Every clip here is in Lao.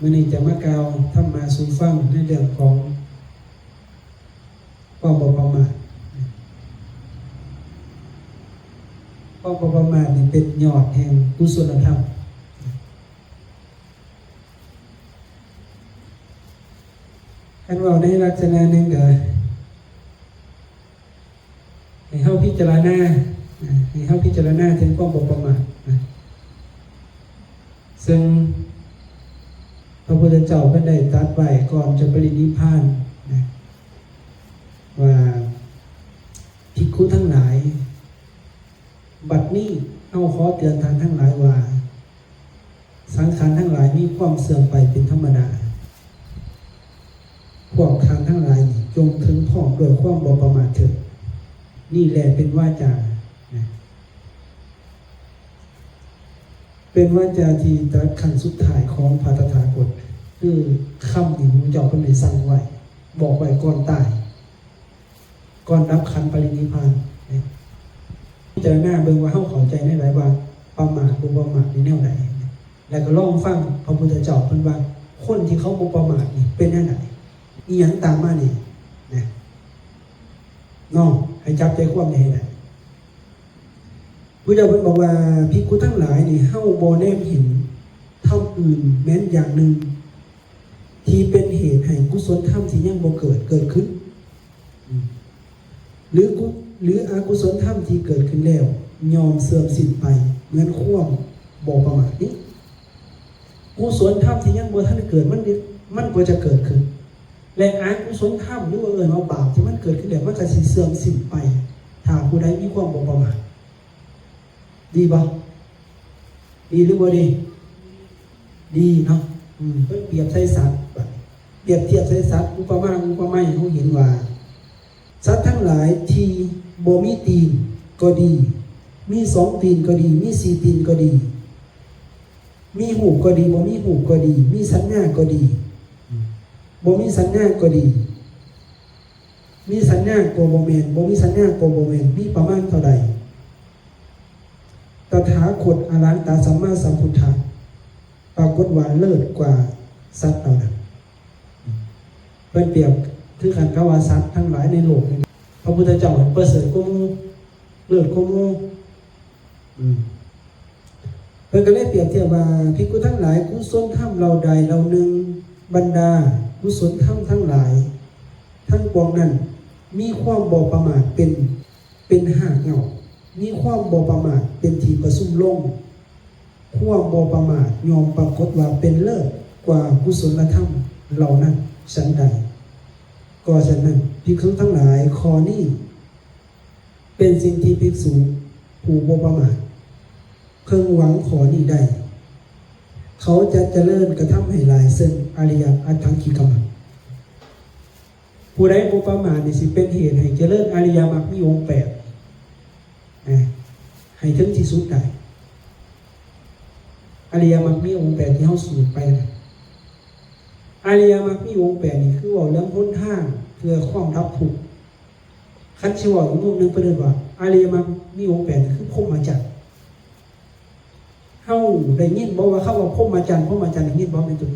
ມື້ນີ້ຈະມາກ່າວທຳມະສູ່ຟັງໃນເລື່ອງຂອງຄວາມບໍ່ປະໝາດ. ຄວາມບໍ່ປະໝາດນີ້ເປັນຍອດແຫ່ງກຸສົນລະທຳ. ຄັນເວົ້າໃນລັກສະນະໜຶ່ງກໍ ໃຫ້ເຮົາພິຈາລະນາ ນະ ໃຫ້ເຮົາພິຈາລະນາເຖິງຄວາມບໍ່ປະໝາດນະ ເຊິ່ງພະພຸດທະເຈົ້າເພິ່ນໄດ້ຕັດໄວ້ກ່ອນຈະປະລິນິບພານນະ ວ່າ ພິກຂຸທັງຫຼາຍ ບັດນີ້ເຮົາຂໍເຕືອນທ່ານທັງຫຼາຍວ່າ ສັງຂານທັງຫຼາຍມີຄວາມເສື່ອມໄປເປັນທຳມະດາ. ພວກທ່ານທັງຫຼາຍນີ້ຈົ່ງເຖິງພ້ອມດ້ວຍຄວາມບໍ່ປະໝາດເຖີດ. ນີ້ແຫຼະເປັນວາຈານະ ເປັນວາຈາທີ່ຕັດຂັ້ນສຸດທ້າຍຂອງພະຕະຖາຄົດ ຄືຄຳທີ່ພະພຸດທະເຈົ້າເພິ່ນໄດ້ສັ່ງໄວ້ ບອກໄວ້ກ່ອນຕາຍ. ກ່ອນດັບຂັນປະລິນິບພານເດ້. ພິຈາລະນາເບິ່ງວ່າເຮົາເຂົ້າໃຈແນວໃດ ວ່າປະໝາດບໍ່ປະໝາດນີ້ແນວໃດ ແລ້ວກໍລອງຟັງພະພຸດທະເຈົ້າເພິ່ນວ່າ ຄົນທີ່ເຂົາບໍ່ປະໝາດນີ້ເປັນແນວໃດ ອີ່ຫຍັງຕາມມານີ້ນະ ເນາະ ໃຫ້ຈັບໃຈຄວາມນີ້ໃຫ້ໄດ້. ພຸດທະເຈົ້າເພິ່ນບອກວ່າ ພິກຂຸທັງຫຼາຍນີ້ ເຮົາບໍ່ແນມເຫັນທຳອື່ນແມ່ນຢ່າງໜຶ່ງ ທີ່ເປັນເຫດໃຫ້ກຸສົນທຳທີ່ຍັງບໍ່ເກີດ ເກີດຂຶ້ນ ອາ ຫຼື ກຸ ຫຼື ອະກຸສົນທຳທີ່ເກີດຂຶ້ນແລ້ວ ຍ່ອມເສື່ອມສິ້ນໄປເໝືອນຄວາມບໍ່ປະໝາດນີ້. ກຸສົນທຳທີ່ຍັງບໍ່ທັນໄດ້ເກີດ ມັນ ມັນກໍຈະເກີດຂຶ້ນ ແລະ ອະກຸສົນທຳ ຫຼືວ່າເອີ້ນວ່າບາບທີ່ມັນເກີດຂຶ້ນແລ້ວ ມັນກໍຊິເສື່ອມສິ້ນໄປ ຖ້າຜູ້ໃດມີຄວາມບໍ່ປະໝາດ. ດີບໍ່? ດີຫຼືບໍ່ດີ? ດີເນາະ. ອືມ ເພິ່ນປຽບໃສ່ສັດ ບາດ ປຽບທຽບໃສ່ສັດ ອຸປະມາອຸປະໄມໃຫ້ເຮົາເຫັນວ່າ ສັດທັງຫຼາຍທີ່ບໍ່ມີຕີນກໍດີ ມີສອງຕີນກໍດີ ມີສີ່ຕີນກໍດີ ມີຮູບກໍດີ ບໍ່ມີຮູບກໍດີ ມີສັນຍາກໍດີ ອາ ບໍ່ມີສັນຍາກໍດີ ມີສັນຍາກໍບໍ່ແມ່ນ ບໍ່ມີສັນຍາກໍບໍ່ແມ່ນ ມີປະມານເທົ່າໃດ? ຕະຖາຄົດອະລະຫັນຕະສຳມາສຳພຸດທະ ປາກົດວ່າເລີດກວ່າສັດເຫຼົ່ານັ້ນ. ເພິ່ນປຽບຄືກັນກັບວ່າສັດທັງຫຼາຍໃນໂລກນີ້ ພະພຸດທະເຈົ້າຫັ້ນປະເສີດກວ່າໝູ່ ເລີດກວ່າໝູ່. ອືມ ເພິ່ນກໍເລີຍປຽບທຽບວ່າ ພິກຂຸທັງຫຼາຍ ກຸສົນທຳເຫຼົ່າໃດເຫຼົ່າໜຶ່ງ ບັນດາກຸສົນທຳທັງຫຼາຍທັງປວງນັ້ນ ມີຄວາມບໍ່ປະໝາດເປັນ ເປັນຮາກເຫງົ້າ ມີຄວາມບໍ່ປະໝາດເປັນທີ່ປະຊຸມລົງ ຄວາມບໍ່ປະໝາດຍ່ອມປາກົດວ່າເປັນເລີດກວ່າກຸສົນລະທຳເຫຼົ່ານັ້ນ ສັນໃດ ກໍສະນັ້ນ ພິກຂຸທັງຫຼາຍ ຂໍ້ນີ້ ເປັນສິ່ງທີ່ພິກຂຸຜູ້ບໍ່ປະໝາດເພິ່ງຫວັງຂໍ້ນີ້ໄດ້ ເຂົາຈະຈະເລີນກະທຳໃຫ້ຫຼາຍເຊິ່ງອະລິຍະອັດຖັງກິກະມັກ. ຜູ້ໃດບໍ່ປະໝາດນີ້ ຊິເປັນເຫດໃຫ້ຈະເລີນອະລິຍະມັກມີອົງແປດ ນະ ໃຫ້ເຖິງທີ່ສຸດໄດ້. ອະລິຍະມັກມີອົງແປດທີ່ເຮົາສູດໄປນະ ອະລິຍະມັກມີອົງແປດນີ້ ຄືເວົ້າເລື່ອງຫົນທາງເພື່ອຄວາມດັບທຸກ. ຄັນຊິເວົ້າອີກມຸມໜຶ່ງ ເພິ່ນເອີ້ນວ່າ ອະລິຍະມັກມີອົງແປດ ຄືພົມມະຈັນ. ເຮົາໄດ້ຍິນບໍ່ວ່າ ຄຳວ່າພົມມະຈັນ ພົມມະຈັນ ໄດ້ຍິນບໍ່ແມ່ນຕຸ?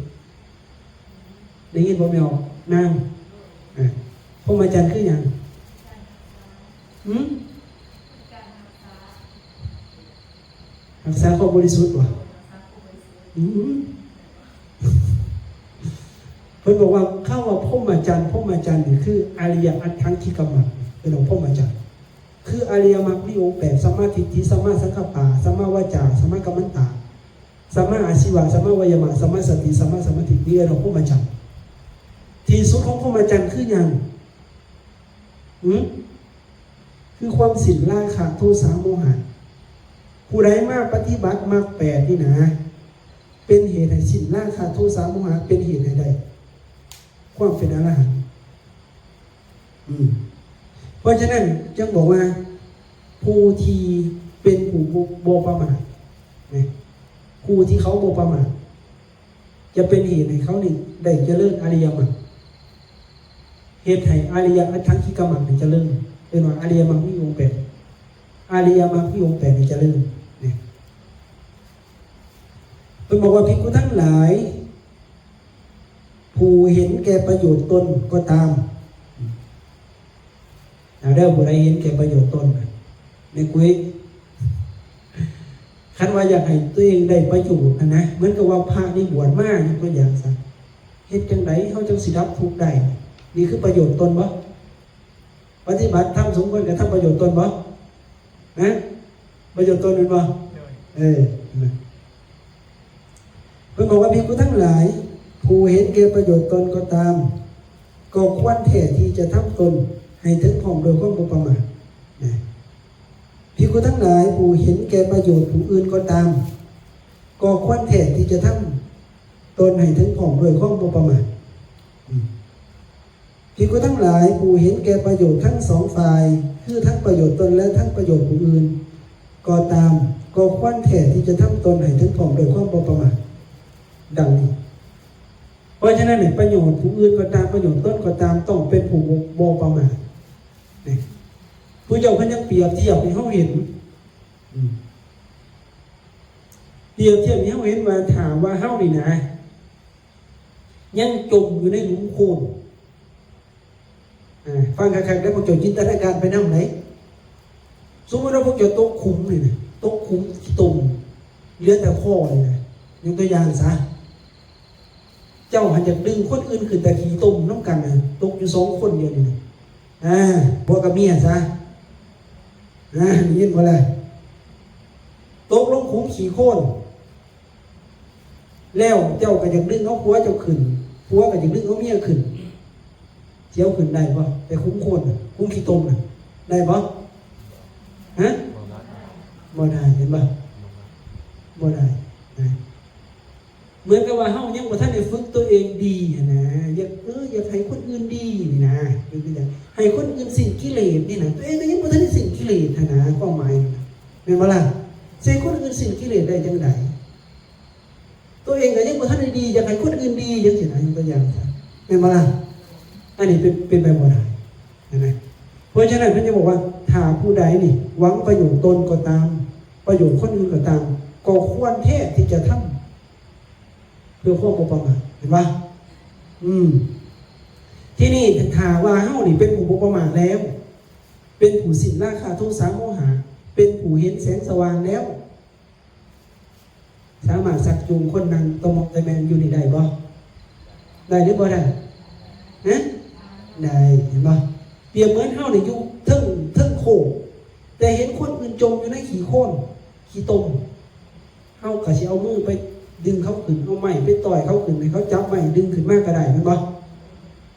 ໄດ້ຍິນບໍ່ແມ່ນນາງ? ເອີ ພົມມະຈັນຄືຫຍັງ? ຫື? ຮັກສາຄວາມບໍລິສຸດບໍ່? ອືມ ເພິ່ນບອກວ່າ ຄຳວ່າພົມມະຈັນ ພົມມະຈັນນີ້ຄືອະລິຍະອັດຖັງກິກະມັກ ເພິ່ນເອີ້ນວ່າພົມມະຈັນ ຄືອະລິຍະມັກມີອົງແປດ ສຳມາທິດຖິ ສຳມາສັງກັບປະ ສຳມາວາຈາ ສຳມາກັມມັນຕະ ສຳມາອາຊີວະ ສຳມາວາຍາມະ ສຳມາສະຕິ ສຳມາສະມາທິ ນີ້ເອີ້ນວ່າພົມມະຈັນ. ທີ່ສຸດຂອງພົມມະຈັນຄືຫຍັງ? ຫື? ຄືຄວາມສິ້ນລາຄະ ໂທສະ ໂມຫະ. ຜູ້ໃດມາປະຕິບັດມັກແປດນີ້ນະ ເປັນເຫດໃຫ້ສິ້ນລາຄະ ໂທສະ ໂມຫະ ເປັນເຫດໃຫ້ໄດ້ຄວາມເປັນອະລະຫັນ. ອືມ ເພາະສະນັ້ນຈຶ່ງບອກວ່າ ຜູ້ທີ່ເປັນຜູ້ບໍ່ ບໍ່ປະໝາດນະ ຜູ້ທີ່ເຂົາບໍ່ປະໝາດ ຈະເປັນເຫດໃຫ້ເຂົານີ້ໄດ້ຈະເລີນອະລິຍະມັກ ເຮັດໃຫ້ອະລິຍະອັດຖັງກິກະມັກນີ້ຈະເລີນ ເອີ້ນວ່າອະລິຍະມັກມີອົງແປດ ອະລິຍະມັກມີອົງແປດນີ້ຈະເລີນນະ. ເພິ່ນບອກວ່າ ພິກຂຸທັງຫຼາຍ ຜູ້ເຫັນແກ່ປະໂຫຍດຕົນກໍຕາມ. ເອົາເດີ ຜູ້ໃດເຫັນແກ່ປະໂຫຍດຕົນ ແມ່ນກຸ້ຍ ຄັນວ່າຢາກໃຫ້ຕົວເອງໄດ້ປະໂຫຍດຫັ້ນນະ ເໝືອນກັບວ່າພະນີ້ບວດມາ ຍົກຕົວຢ່າງຊະ ເຮັດຈັ່ງໃດເຮົາຈັ່ງຊິດັບທຸກໄດ້? ນີ້ຄືປະໂຫຍດຕົນບໍ່? ປະຕິບັດທຳສົມຄວນກັບທຳປະໂຫຍດຕົນບໍ່? ນະ ປະໂຫຍດຕົນແມ່ນບໍ່? ໂດຍ ເອີ ເພິ່ນບອກວ່າ ພິກຂຸທັງຫຼາຍ ຜູ້ເຫັນແກ່ປະໂຫຍດຕົນກໍຕາມ ກໍຄວນແທ້ທີ່ຈະທຳຕົນໃຫ້ເຖິງພ້ອມດ້ວຍຄວາມບໍ່ປະໝາດ. ນະ ພິກຂຸທັງຫຼາຍ ຜູ້ເຫັນແກ່ປະໂຫຍດຜູ້ອື່ນກໍຕາມ ກໍຄວນແທ້ທີ່ຈະທຳຕົນໃຫ້ເຖິງພ້ອມດ້ວຍຄວາມບໍ່ປະໝາດ. ອືມ ພິກຂຸທັງຫຼາຍ ຜູ້ເຫັນແກ່ປະໂຫຍດທັງສອງຝ່າຍ ຄືທັງປະໂຫຍດຕົນ ແລະ ທັງປະໂຫຍດຜູ້ອື່ນກໍຕາມ ກໍຄວນແທ້ທີ່ຈະທຳຕົນໃຫ້ເຖິງພ້ອມດ້ວຍຄວາມບໍ່ປະໝາດ ດັ່ງນີ້. ເພາະສະນັ້ນ ປະໂຫຍດຜູ້ອື່ນກໍຕາມ ປະໂຫຍດຕົນກໍຕາມ ຕ້ອງເປັນຜູ້ບໍ່ປະໝາດ. ນີ້ ຜູ້ເຈົ້າເພິ່ນຍັງປຽບທຽບໃຫ້ເຮົາເຫັນ ອືມ ປຽບທຽບໃຫ້ເຮົາເຫັນວ່າ ຖ້າວ່າເຮົານີ້ນະ ຍັງຈົມຢູ່ໃນຫຼຸມໂຄນ ອາ ຟັງຄັກໆເດີ ພວກເຈົ້າຈິນຕະນາການໄປນຳເດ້. ສົມມຸດວ່າພວກເຈົ້າຕົກຂຸມນີ້ນະ ຕົກຂຸມຂີ້ຕົມ ເຫຼືອແຕ່ຄໍນີ້ນະ ຍົກຕົວຢ່າງຊະ ເຈົ້າຫັ້ນຢາກດຶງຄົນອື່ນຂຶ້ນແຕ່ຂີ້ຕົມນຳກັນນະ ຕົກຢູ່ສອງຄົນດຽວນີ້ນະ ອາ ຜົວກັບເມຍຊະ ອາ ໄດ້ຍິນບໍ່ລະ? ຕົກລົງຂຸມຂີ້ໂຄນ ແລ້ວເຈົ້າກໍຢາກດຶງເອົາຜົວເຈົ້າຂຶ້ນ ຜົວກໍຢາກດຶງເອົາເມຍຂຶ້ນ ຊິເອົາຂຶ້ນໄດ້ບໍ່? ແຕ່ຂຸມໂຄນນະ ຂຸມຂີ້ຕົມນະ ໄດ້ບໍ່? ຮະ? ບໍ່ໄດ້ ເຫັນບໍ່? ບໍ່ໄດ້ນະ. ເໝືອນກັບວ່າເຮົາຍັງບໍ່ທັນໄດ້ຝຶກຕົວເອງດີຫັ້ນນະ ຢາກ ເອີ ຢາກໃຫ້ຄົນອື່ນດີນີ້ນະ ຍົກຕົວຢ່າງ ໃຫ້ຄົນອື່ນສິ້ນກິເລດນີ້ນະ ຕົວເອງກໍຍັງບໍ່ທັນໄດ້ສິ້ນກິເລດຫັ້ນນະ ຄວາມໝາຍນັ້ນນະ ແມ່ນບໍ່ລະ? ຊິໃຫ້ຄົນອື່ນສິ້ນກິເລດໄດ້ຈັ່ງໃດ? ຕົວເອງກໍຍັງບໍ່ທັນໄດ້ດີ ຢາກໃຫ້ຄົນອື່ນດີຈັ່ງຊີ້ນະ ຍົກຕົວຢ່າງຊະ ແມ່ນບໍ່ລະ? ອັນນີ້ເປັນ ເປັນໄປບໍ່ໄດ້ນະ. ເພາະສະນັ້ນເພິ່ນຈຶ່ງບອກວ່າ ຖ້າຜູ້ໃດນີ້ຫວັງປະໂຫຍດຕົນກໍຕາມ ປະໂຫຍດຄົນອື່ນກໍຕາມ ກໍຄວນແທ້ທີ່ຈະທຳເພື່ອຄວາມບໍ່ປະໝາດ ເຫັນບໍ່? ອືມ ທີນີ້ຖ້າວ່າເຮົານີ້ເປັນຜູ້ບໍ່ປະໝາດແລ້ວ ເປັນຜູ້ສິ້ນລາຄາໂທສະໂມຫະ ເປັນຜູ້ເຫັນແສງສະຫວ່າງແລ້ວ ສາມາດຊັກຈູງຄົນນັ່ງຕະໝອກຕະແໝງຢູ່ນີ້ໄດ້ບໍ່? ໄດ້ຫຼືບໍ່ໄດ້? ຮະ? ໄດ້ ເຫັນບໍ່? ປຽບເໝືອນເຮົານີ້ຢູ່ເທິງ ເທິງໂຄກ ແຕ່ເຫັນຄົນອື່ນຈົມຢູ່ໃນຂີ້ໂຄນ ຂີ້ຕົມ ເຮົາກໍຊິເອົາມືໄປດຶງເຂົາຂຶ້ນ ເອົາໄມ້ໄປຕ່ອຍເຂົາຂຶ້ນ ໃຫ້ເຂົາຈັບໄມ້ດຶງຂຶ້ນມາກໍໄດ້ ແມ່ນບໍ່?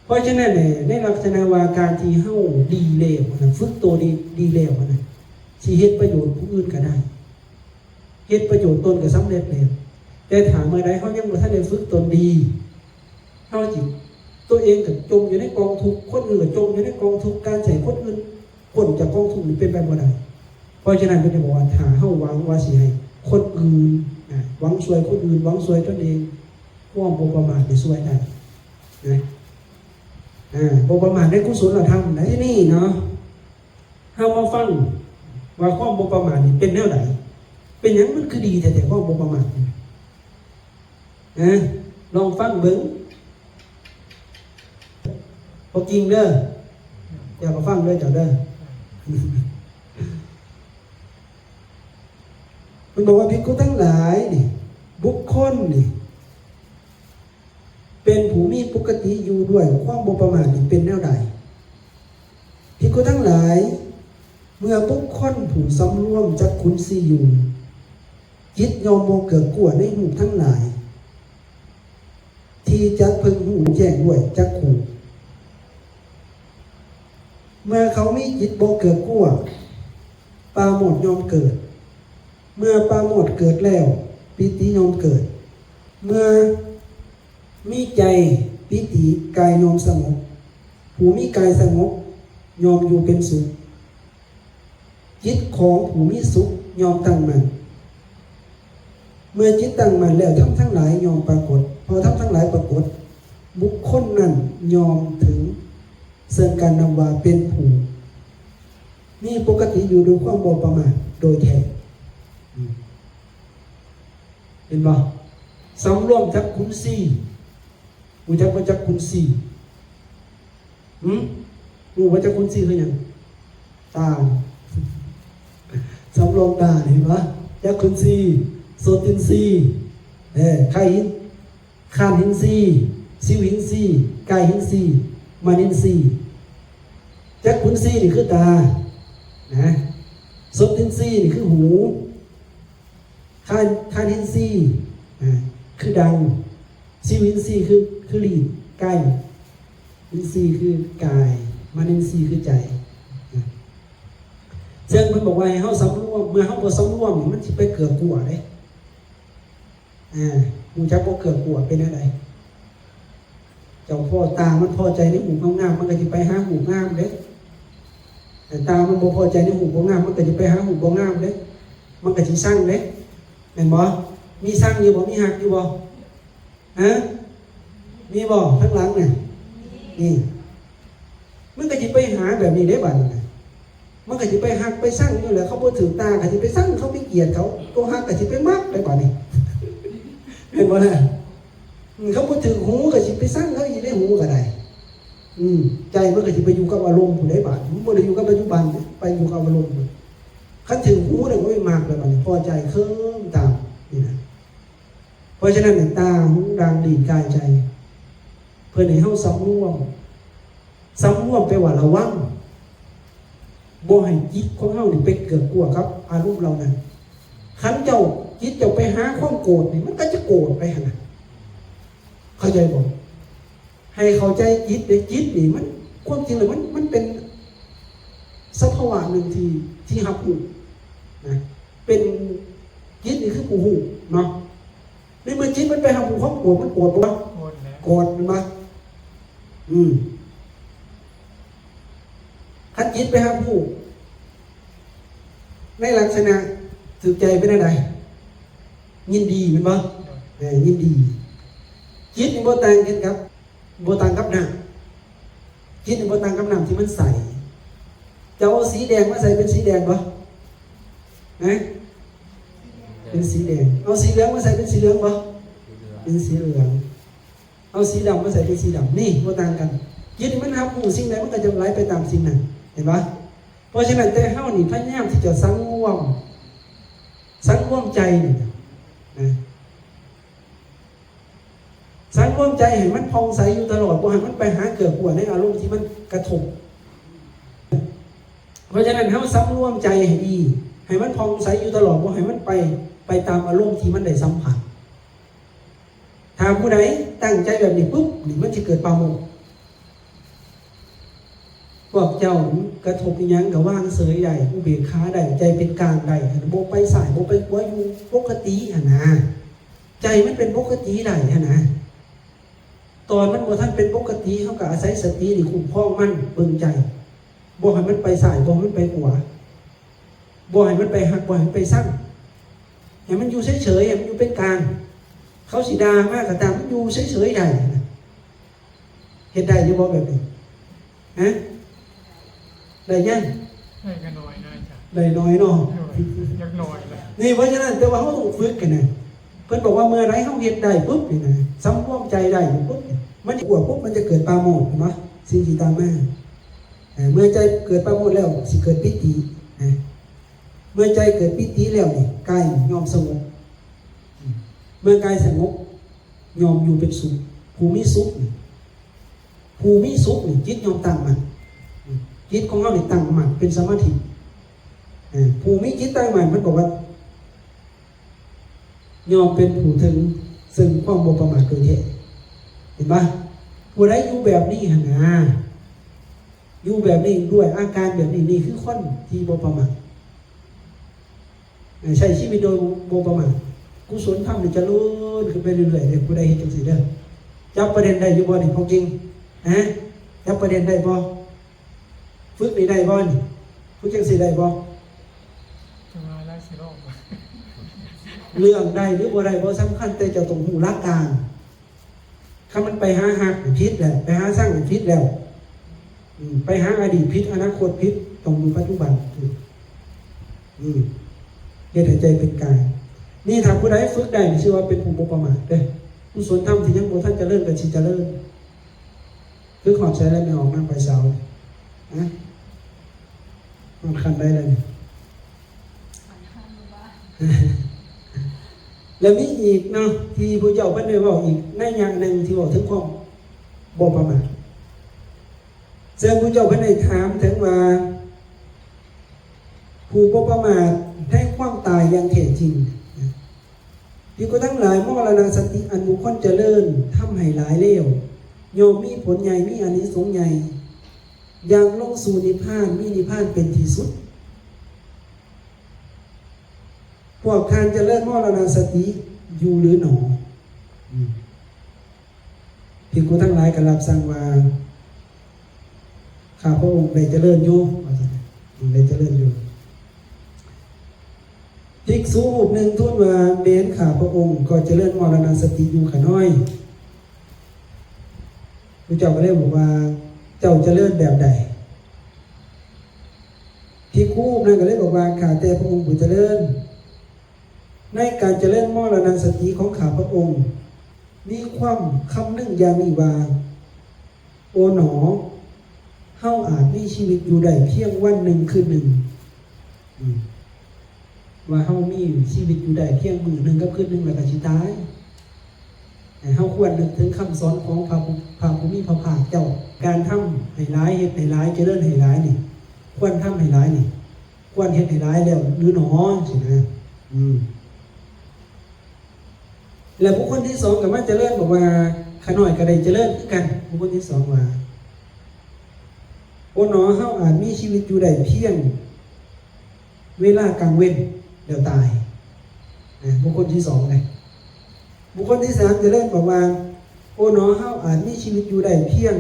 ເພາະສະນັ້ນແຫຼະ ໃນລັກສະນະວ່າການທີ່ເຮົາດີແລ້ວຫັ້ນນະ ຝຶກໂຕດີ ດີແລ້ວຫັ້ນນະ ຊິເຮັດປະໂຫຍດຜູ້ອື່ນກໍໄດ້ ເຮັດປະໂຫຍດຕົນກໍສຳເລັດແລ້ວ. ແຕ່ຖ້າເມື່ອໃດເຮົາຍັງບໍ່ທັນໄດ້ຝຶກຕົນດີ ເຮົາຊິ ຕົວເອງກໍຈົມຢູ່ໃນກອງທຸກ ຄົນອື່ນກໍຈົມຢູ່ໃນກອງທຸກ ການໃຫ້ຄົນອື່ນພົ້ນຈາກກອງທຸກນີ້ເປັນໄປບໍ່ໄດ້. ເພາະສະນັ້ນເພິ່ນຈຶ່ງບອກວ່າ ຖ້າເຮົາຫວັງວ່າຊິໃຫ້ຄົນອື່ນນະ ຫວັງຊ່ວຍຄົນອື່ນ ຫວັງຊ່ວຍຕົນເອງ ຄວາມບໍ່ປະໝາດນີ້ຊ່ວຍໄດ້ນະ ອາ ບໍ່ປະໝາດໃນກຸສົນລະທຳໃດ໋. ທີນີ້ເນາະ ເຮົາມາຟັງວ່າຄວາມບໍ່ປະໝາດນີ້ເປັນແນວໃດ? ເປັນຫຍັງມັນຄືດີແທ້ໆ ຄວາມບໍ່ປະໝາດນີ້? ເອີ ລອງຟັງເບິ່ງ ບໍ່ຈິງເດີ ຢ່າມາຟັງເດີເຈົ້າເດີ. ເພິ່ນບອກວ່າ ພິກຂຸທັງຫຼາຍນີ້ ບຸກຄົນນີ້ ເປັນຜູ້ມີປົກກະຕິຢູ່ດ້ວຍຄວາມບໍ່ປະໝາດນີ້ເປັນແນວໃດ? ພິກຂຸທັງຫຼາຍ, ເມື່ອບຸກຄົນຜູ້ສຳລວມຈັກຂຸນສີ່ຢູ່, ຈິດຍ່ອມບໍ່ເກືອກກົວໃນຮູບທັງຫຼາຍ ທີ່ຈະເພິ່ງຮູ້ແຈ້ງດ້ວຍຈັກຂຸ. ເມື່ອເຂົາມີຈິດບໍ່ເກືອກກົວ, ປາໂມດຍ່ອມເກີດ. ເມື່ອປາໂມດເກີດແລ້ວ, ປີຕິຍ່ອມເກີດ. ເມື່ອມີໃຈປີຕິ, ກາຍຍ່ອມສະຫງົບ. ຜູ້ມີກາຍສະຫງົບ, ຍ່ອມຢູ່ເປັນສຸກ. ຈິດຂອງຜູ້ມີສຸກຍ່ອມຕັ້ງໝັ້ນ. ເມື່ອຈິດຕັ້ງໝັ້ນແລ້ວ, ທຳທັງຫຼາຍຍ່ອມປາກົດ. ເພາະທຳທັງຫຼາຍປາກົດ, ບຸກຄົນນັ້ນຍ່ອມເຖິງເຊິ່ງການນັບວ່າເປັນຜູ້ມີປົກກະຕິຢູ່ດ້ວຍຄວາມບໍ່ປະໝາດໂດຍແທ້. ເຫັນບໍ່? ສຳລວມຈັກຂຸນສີ່. ຮູ້ຈັກບໍ່ຈັກຂຸນສີ່? ຫຶ? ຮູ້ບໍ່ຈັກຂຸນສີ່ຄືຫຍັງ? ຕາ. ສຳລວມຕາ ເຫັນບໍ່? ຈັກຂຸນສີ່, ໂສດຕິນສີ່, ເອີ ຄາຍ ຄານຫິນສີ່, ຊິວຫິນສີ່, ກາຍຫິນສີ່, ມະນິນສີ່. ຈັກຂຸນສີ່ນີ້ຄືຕານະ, ໂສດຕິນສີ່ນີ້ຄືຫູ, ຄານ ຄານຫິນສີ່ ອາ ຄືດັງ, ຊິວຫິນສີ່ຄື ຄືລີ້ນ, ກາຍຫິນສີ່ຄືກາຍ, ມະນິນສີ່ຄືໃຈ. ເຊິ່ງເພິ່ນບອກວ່າໃຫ້ເຮົາສຳລວມ, ເມື່ອເຮົາບໍ່ສຳລວມ ມັນຊິໄປເກືອກົວເດ້. ອາ ຮູ້ຈັກບໍ່ ເກືອກົວເປັນແນວໃດ? ເຈົ້າພໍ້ ຕາມັນພໍໃຈໃນຮູບງາມໆ ມັນກໍຊິໄປຫາຮູບງາມເດ້. ແຕ່ຕາມັນບໍ່ພໍໃຈໃນຮູບບໍ່ງາມ ມັນກໍຊິໄປຫາຮູບບໍ່ງາມເດ້. ມັນກໍຊິຊັງເດ້ ແມ່ນບໍ່? ມີຊັງຢູ່ບໍ່? ມີຮັກຢູ່ບໍ່? ຮະ? ມີບໍ່? ທາງຫຼັງນະ ນີ້ ມັນກໍຊິໄປຫາແບບນີ້ເດ້ບາດນີ້ນະ. ມັນກໍຊິໄປຮັກໄປຊັງຢູ່ແຫຼະ. ເຂົາບໍ່ຖືກຕາກໍຊິໄປຊັງເຂົາ ໄປກຽດເຂົາ, ໂຕຮັກກໍຊິໄປມັກໄດ້ບາດນີ້ ແມ່ນບໍ່ລະ? ອືມ ເຂົາບໍ່ຖືກຫູກໍຊິໄປຊັງເຂົາອີກເດ້ ຫູກໍໄດ້. ອືມ ໃຈມັນກໍຊິໄປຢູ່ກັບອາລົມພຸ້ນເດ້ບາດນີ້, ມັນບໍ່ໄດ້ຢູ່ກັບປັດຈຸບັນເດ້, ໄປຢູ່ກັບອາລົມພຸ້ນ. ຄັນຖືກຫູແລ້ວ ໂອ້ຍ ມັກແລ້ວບາດນີ້, ພໍໃຈເຄີມຕາມນີ້ນະ. ເພາະສະນັ້ນ ຕາ, ຫູ, ດັງ, ລີ້ນ, ກາຍ, ໃຈ ເພິ່ນໃຫ້ເຮົາສຳລວມ. ສຳລວມແປວ່າລະວັງ, ບໍ່ໃຫ້ຈິດຂອງເຮົານີ້ໄປເກືອກົວກັບອາລົມເຫຼົ່ານັ້ນ. ຄັນເຈົ້າ, ຈິດເຈົ້າໄປຫາຄວາມໂກດນີ້ ມັນກໍຈະໂກດໄປຫັ້ນນະ, ເຂົ້າໃຈບໍ່? ໃຫ້ເຂົ້າໃຈຈິດເດ້. ຈິດນີ້ມັນ, ຄວາມຈິດລະມັນ, ມັນເປັນສະພາວະໜຶ່ງທີ່, ທີ່ຮັບຮູ້ນະ, ເປັນ, ຈິດນີ້ຄືຜູ້ຮູ້ເນາະ. ໃນເມື່ອຈິດມັນໄປຮັບຮູ້ຄວາມໂກດ, ມັນໂກດບໍ່? ໂກດແຫຼະ. ໂກດແມ່ນບໍ່? ອືມ ຄັນຈິດໄປຮັບຮູ້ໃນລັກສະນະຖືກໃຈເປັນແນວໃດ? ຍິນດີແມ່ນບໍ່? ເອີ ຍິນດີ. ຈິດນີ້ບໍ່ຕ່າງກັນກັບ, ບໍ່ຕ່າງກັບນ້ຳ. ຈິດນີ້ບໍ່ຕ່າງກັບນ້ຳທີ່ມັນໃສ. ເຈົ້າເອົາສີແດງມາໃສ່ເປັນສີແດງບໍ່? ຮະ? ເປັນສີແດງ. ເອົາສີເຫຼືອງມາໃສ່ເປັນສີເຫຼືອງບໍ່? ເປັນສີເຫຼືອງ. ເອົາສີດຳມາໃສ່ເປັນສີດຳ. ນີ້ບໍ່ຕ່າງກັນ. ຈິດນີ້ມັນຮັບຮູ້ສິ່ງໃດ ມັນກໍຈະໄຫຼໄປຕາມສິ່ງນັ້ນ. ເຫັນບໍ່? ເພາະສະນັ້ນ ແຕ່ເຮົານີ້ພະຍາຍາມທີ່ຈະສັງລວມ, ສັງລວມໃຈນີ້ນະ, ສັງລວມໃຈໃຫ້ມັນຜ່ອງໃສຢູ່ຕະຫຼອດ, ບໍ່ໃຫ້ມັນໄປຫາເກືອກົວໃນອາລົມທີ່ມັນກະທົບ. ເພາະສະນັ້ນ ເຮົາສຳລວມໃຈໃຫ້ດີ, ໃຫ້ມັນຜ່ອງໃສຢູ່ຕະຫຼອດ, ບໍ່ໃຫ້ມັນໄປ, ໄປຕາມອາລົມທີ່ມັນໄດ້ສຳຜັດ. ຖ້າຜູ້ໃດຕັ້ງໃຈແບບນີ້ປຸບ ນີ້ມັນຊິເກີດປາໂມດ. ພວກເຈົ້າກະທົບອີ່ຫຍັງກໍວາງເສີຍໄດ້, ອຸເບກຂາໄດ້, ໃຈເປັນກາງໄດ້, ບໍ່ໄປຊ້າຍ ບໍ່ໄປຂວາ, ຢູ່ປົກກະຕິຫັ້ນນະ. ໃຈມັນເປັນປົກກະຕິໄດ້ຫັ້ນນະ. ຕອນມັນບໍ່ທັນເປັນປົກກະຕິ, ເຮົາກໍອາໄສສະຕິນີ້ຄຸ້ມຄອງມັນ, ເບິ່ງໃຈ, ບໍ່ໃຫ້ມັນໄປຊ້າຍ, ບໍ່ໃຫ້ມັນໄປຂວາ, ບໍ່ໃຫ້ມັນໄປຮັກ, ບໍ່ໃຫ້ມັນໄປຊັງ, ໃຫ້ມັນຢູ່ເສີຍໆ, ໃຫ້ມັນຢູ່ເປັນກາງ. ເຂົາຊິດ່າມາກໍຕາມ, ມັນຢູ່ເສີຍໆໄດ້ນະ. ເຮັດໄດ້ຢູ່ບໍ່ແບບນີ້? ຮະ? ໄດ້ຍັງ? ໄດ້ກໍໜ້ອຍນະອາຈານ. ໄດ້ໜ້ອຍເນາະ. ໂດຍ, ຍັງໜ້ອຍແຫຼະ. ນີ້, ເພາະສະນັ້ນ ແຕ່ວ່າເຮົາຕ້ອງຝຶກກັນນະ. ເພິ່ນບອກວ່າເມື່ອໃດເຮົາເຮັດໄດ້ປຸບນີ້ນະ, ສຳລວມໃຈໄດ້ປຸບນີ້, ມັນຈະກວດປຸບ, ມັນຈະເກີດປາໂມດເນາະ, ສິ່ງທີ່ຕາມມາ. ເອີ, ເມື່ອໃຈເກີດປາໂມດແລ້ວ ຊິເກີດປີຕິນະ. ເມື່ອໃຈເກີດປີຕິແລ້ວນີ້, ກາຍຍອມສະຫງົບ. ເມື່ອກາຍສະຫງົບ, ຍອມຢູ່ເປັນສຸກ. ຜູ້ມີສຸກນີ້, ຜູ້ມີສຸກນີ້, ຈິດຍອມຕັ້ງໝັ້ນ. ຈິດຂອງເຮົານີ້ຕັ້ງໝັ້ນເປັນສະມາທິ. ເອີ, ຜູ້ມີຈິດຕັ້ງໝັ້ນ, ເພິ່ນບອກວ່າ ຍ່ອມເປັນຜູ້ເຖິງເຊິ່ງຄວາມບໍ່ປະໝາດໂດຍແທ້. ເຫັນບໍ່? ຜູ້ໃດຢູ່ແບບນີ້ຫັ້ນນະ, ຢູ່ແບບນີ້, ດ້ວຍອາການແບບນີ້, ນີ້ຄືຄົນທີ່ບໍ່ປະໝາດ. ໃຊ້ຊີວິດໂດຍບໍ່ປະໝາດ. ກຸສົນທຳນີ້ຈະເລີນຂຶ້ນໄປເລື້ອຍໆເດີ, ຜູ້ໃດເຮັດຈັ່ງຊີ້ເດີ. ຈັບປະເດັນໄດ້ຢູ່ບໍ່ນີ້ ພໍ່ເກັ່ງ? ຮະ? ຈັບປະເດັນໄດ້ບໍ່? ຝຶກນີ້ໄດ້ບໍ່ນີ້? ຝຶກຈັ່ງຊີ້ໄດ້ບໍ່? ເລື່ອງໄດ້ຫຼືບໍ່ໄດ້ບໍ່ສຳຄັນ, ແຕ່ເຈົ້າຕ້ອງຮູ້ຫຼັກການ. ຄັນມັນໄປຫາຮັກຜິດແລ້ວ, ໄປຫາຊັງຜິດແລ້ວ, ອືມ, ໄປຫາອະດີດຜິດ, ອະນາຄົດຜິດ, ຕ້ອງຢູ່ປັດຈຸບັນ. ອືມ, ເຮັດໃຫ້ໃຈເປັນກາງ. ນີ້ ຖ້າຜູ້ໃດຝຶກໄດ້ ນີ້ຊື່ວ່າເປັນຜູ້ບໍ່ປະໝາດເດີ້. ກຸສົນທຳທີ່ຍັງບໍ່ທັນຈະເລີນກໍຊິຈະເລີນ. ຄືຮອດໃສແລ້ວແມ່ອອກນາງໄພສາວ? ຮະ? ຮອດຂັ້ນໃດແລ້ວນີ້? ແລ້ວມີອີກເນາະ ທີ່ພະເຈົ້າເພິ່ນໄດ້ເວົ້າອີກໄນຍະໜຶ່ງທີ່ເວົ້າເຖິງຄວາມບໍ່ປະໝາດ. ເຊິ່ງພະເຈົ້າເພິ່ນໄດ້ຖາມເຖິງວ່າ ຜູ້ບໍ່ປະໝາດໃນຄວາມຕາຍຢ່າງແທ້ຈິງ. ພິກຂຸທັງຫຼາຍ, ມະລະນະສະຕິອັນບຸກຄົນຈະເລີນທຳໃຫ້ຫຼາຍແລ້ວ ຍ່ອມມີຜົນໃຫຍ່, ມີອານິສົງໃຫຍ່, ຢ່າງລົງສູ່ນິບພານ, ມີນິບພານເປັນທີ່ສຸດ. ພວກທ່ານຈະເລີນມະລະນະສະຕິຢູ່ຫຼືໜໍ? ອືມ. ພິກຂຸທັງຫຼາຍກໍຮັບສັ່ງວ່າ ຂ້າພະອົງໄດ້ຈະເລີນຢູ່ ວ່າຊັ້ນ, ໄດ້ຈະເລີນຢູ່. ພິກຂຸຮູບໜຶ່ງທູນວ່າ ແມ່ນຂ້າພະອົງກໍຈະເລີນມະລະນະສະຕິຢູ່ຂ້ານ້ອຍ. ພະເຈົ້າກໍເລີຍບອກວ່າ ເຈົ້າຈະເລີນແບບໃດ? ພິກຂຸຮູບນັ້ນກໍເລີຍບອກວ່າ ຂ້າແຕ່ພະອົງຜູ້ຈະເລີນ, ໃນການຈະເລີນມະລະນະສະຕິຂອງຂ້າພະອົງ ມີຄວາມຄຳນຶງຢ່າງນີ້ວ່າ ໂອໜໍ ເຮົາອາດມີຊີວິດຢູ່ໄດ້ພຽງວັນໜຶ່ງຄືນໜຶ່ງ. ອືມ ວ່າເຮົາມີຊີວິດຢູ່ໄດ້ພຽງມື້ໜຶ່ງກັບຄືນໜຶ່ງ ແລ້ວກໍຊິຕາຍ. ໃຫ້ເຮົາຄວນນຶກເຖິງຄຳສອນຂອງພະ ພະຜູ້ມີພະພາກເຈົ້າ. ການທຳໃຫ້ຫຼາຍ, ເຮັດໃຫ້ຫຼາຍ, ຈະເລີນໃຫ້ຫຼາຍນີ້ ຄວນທຳໃຫ້ຫຼາຍນີ້ ຄວນເຮັດໃຫ້ຫຼາຍແລ້ວຫຼືໜໍ ຊີ້ນະ. ອືມ ແລະ ບຸກຄົນທີສອງກໍມາຈະເລີນ ບອກວ່າ ຂ້ານ້ອຍກໍໄດ້ຈະເລີນຄືກັນ. ບຸກຄົນທີສອງວ່າ ໂອໜໍ ເຮົາອາດມີຊີວິດຢູ່ໄດ້ພຽງເວລາກາງເວັນແລ້ວຕາຍ. ອາ ບຸກຄົນທີສອງເດ້. ບຸກຄົນທີສາມຈະເລີນບອກວ່າ ໂອໜໍ ເຮົາອາດມີຊີວິດຢູ່ໄດ້ພຽງ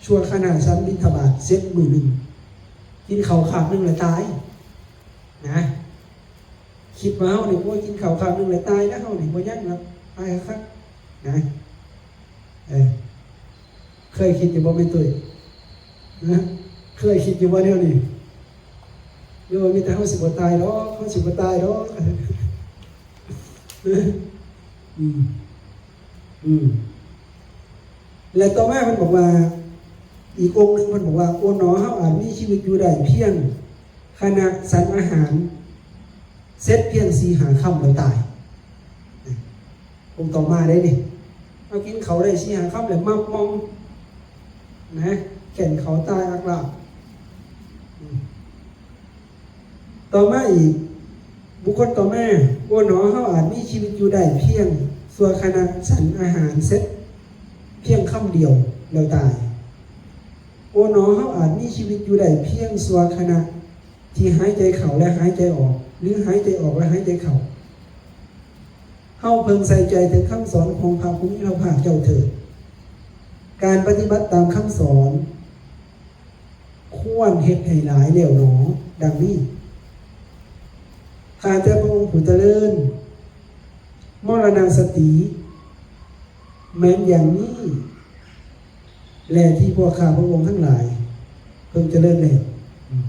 ຊົ່ວຂະນະ ສັນບິນທະບາດເສັດມື້ໜຶ່ງ ກິນເຂົ້າຄາບໜຶ່ງແລ້ວຕາຍນະ. ຄິດວ່າເຮົານີ້ ໂອ້ຍ ກິນເຂົ້າຄາບໜຶ່ງແລ້ວຕາຍແລ້ວ ເຮົານີ້ບໍ່ຍັງແລ້ວ ຕາຍຄັກໆນະ. ເອີ ເຄີຍຄິດຢູ່ບໍ່ແມ່ຕຸ້ຍ? ນະ ເຄີຍຄິດຢູ່ບໍ່ແນວນີ້? ຫຼືວ່າມີແຕ່ເຮົາຊິບໍ່ຕາຍດອກ ເຮົາຊິບໍ່ຕາຍດອກ? ອືມ ອືມ ແລະ ຕໍ່ມາເພິ່ນບອກວ່າ ອີກອົງໜຶ່ງເພິ່ນບອກວ່າ ໂອໜໍ ເຮົາອາດມີຊີວິດຢູ່ໄດ້ພຽງຂະນະສັນອາຫານເສັດພຽງສີ່ຫ້າຄຳແລ້ວຕາຍ. ອົງຕໍ່ມາເດ້ນີ້ ເຮົາກິນເຂົ້າໄດ້ສີ່ຫ້າຄຳແລ້ວມັບມອມນະ ແກ່ນເຂົ້າຕາຍອັກລາກ. ອືມ ຕໍ່ມາອີກ ບຸກຄົນຕໍ່ມາ ໂອໜໍ ເຮົາອາດມີຊີວິດຢູ່ໄດ້ພຽງຊົ່ວຂະນະສັນອາຫານເສັດພຽງຄຳດຽວແລ້ວຕາຍ. ໂອໜໍ ເຮົາອາດມີຊີວິດຢູ່ໄດ້ພຽງຊົ່ວຂະນະທີ່ຫາຍໃຈເຂົ້າ ແລະ ຫາຍໃຈອອກ ຫຼື ຫາຍໃຈອອກ ແລະ ຫາຍໃຈເຂົ້າ. ເຮົາເພິ່ງໃສ່ໃຈເຖິງຄຳສອນຂອງພະຜູ້ມີພະພາກເຈົ້າເຖີດ. ການປະຕິບັດຕາມຄຳສອນ ຄວນເຮັດໃຫ້ຫຼາຍແລ້ວໜໍ ດັ່ງນີ້. ຂ້າແຕ່ພະອົງຜູ້ຈະເລີນ, ມໍລະນະສະຕິແມ່ນຢ່າງນີ້ແລ ທີ່ພວກຂ້າພະອົງທັງຫຼາຍເພິ່ງຈະເລີນແລ້ວ. ອືມ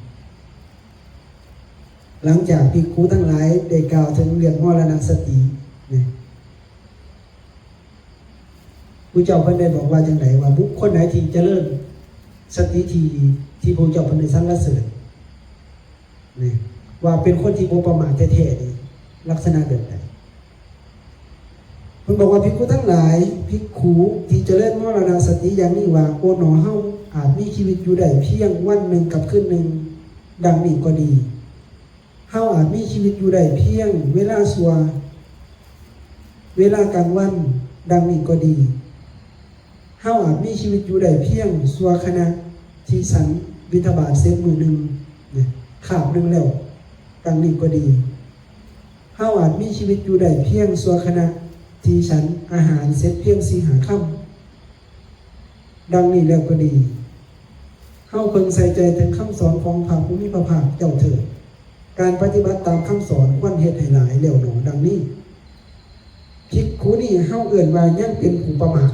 ຫຼັງຈາກພິກຂຸທັງຫຼາຍໄດ້ກ່າວເຖິງເລື່ອງມໍລະນະສະຕິນີ້ ຜູ້ເຈົ້າເພິ່ນໄດ້ບອກວ່າຈັ່ງໃດ? ວ່າບຸກຄົນໃດທີ່ຈະເລີນສະຕິທີ່ ທີ່ພະເຈົ້າເພິ່ນໄດ້ສັນລະເສີນນີ້ ວ່າເປັນຄົນທີ່ບໍ່ປະໝາດແທ້ໆນີ້ ລັກສະນະແບບໃດ? ເພິ່ນບອກວ່າ ພິກຂຸທັງຫຼາຍ, ພິກຂຸທີ່ຈະເລີນມໍລະນະສະຕິຢ່າງນີ້ວ່າ ໂອໜໍ ເຮົາອາດມີຊີວິດຢູ່ໄດ້ພຽງວັນໜຶ່ງກັບຄືນໜຶ່ງ ດັ່ງນີ້ກໍດີ. ເຮົາອາດມີຊີວິດຢູ່ໄດ້ພຽງເວລາຊົ່ວ ເວລາກາງວັນ ດັ່ງນີ້ກໍດີ. ເຮົາອາດມີຊີວິດຢູ່ໄດ້ພຽງຊົ່ວຂະນະທີ່ສັນບິນທະບາດເສັດມື້ໜຶ່ງ ຄາບໜຶ່ງແລ້ວ ດັ່ງນີ້ກໍດີ. ເຮົາອາດມີຊີວິດຢູ່ໄດ້ພຽງຊົ່ວຂະນະທີ່ສັນອາຫານເສັດພຽງສີ່ຫ້າຄຳ ດັ່ງນີ້ແລ້ວກໍດີ. ເຮົາເພິ່ງໃສ່ໃຈເຖິງຄຳສອນຂອງພະຜູ້ມີພະພາກເຈົ້າເຖີດ. ການປະຕິບັດຕາມຄຳສອນຄວນເຮັດໃຫ້ຫຼາຍແລ້ວໜໍ ດັ່ງນີ້. ພິກຂຸນີ້ເຮົາເອີ້ນວ່າຍັງເປັນຜູ້ປະໝາດ,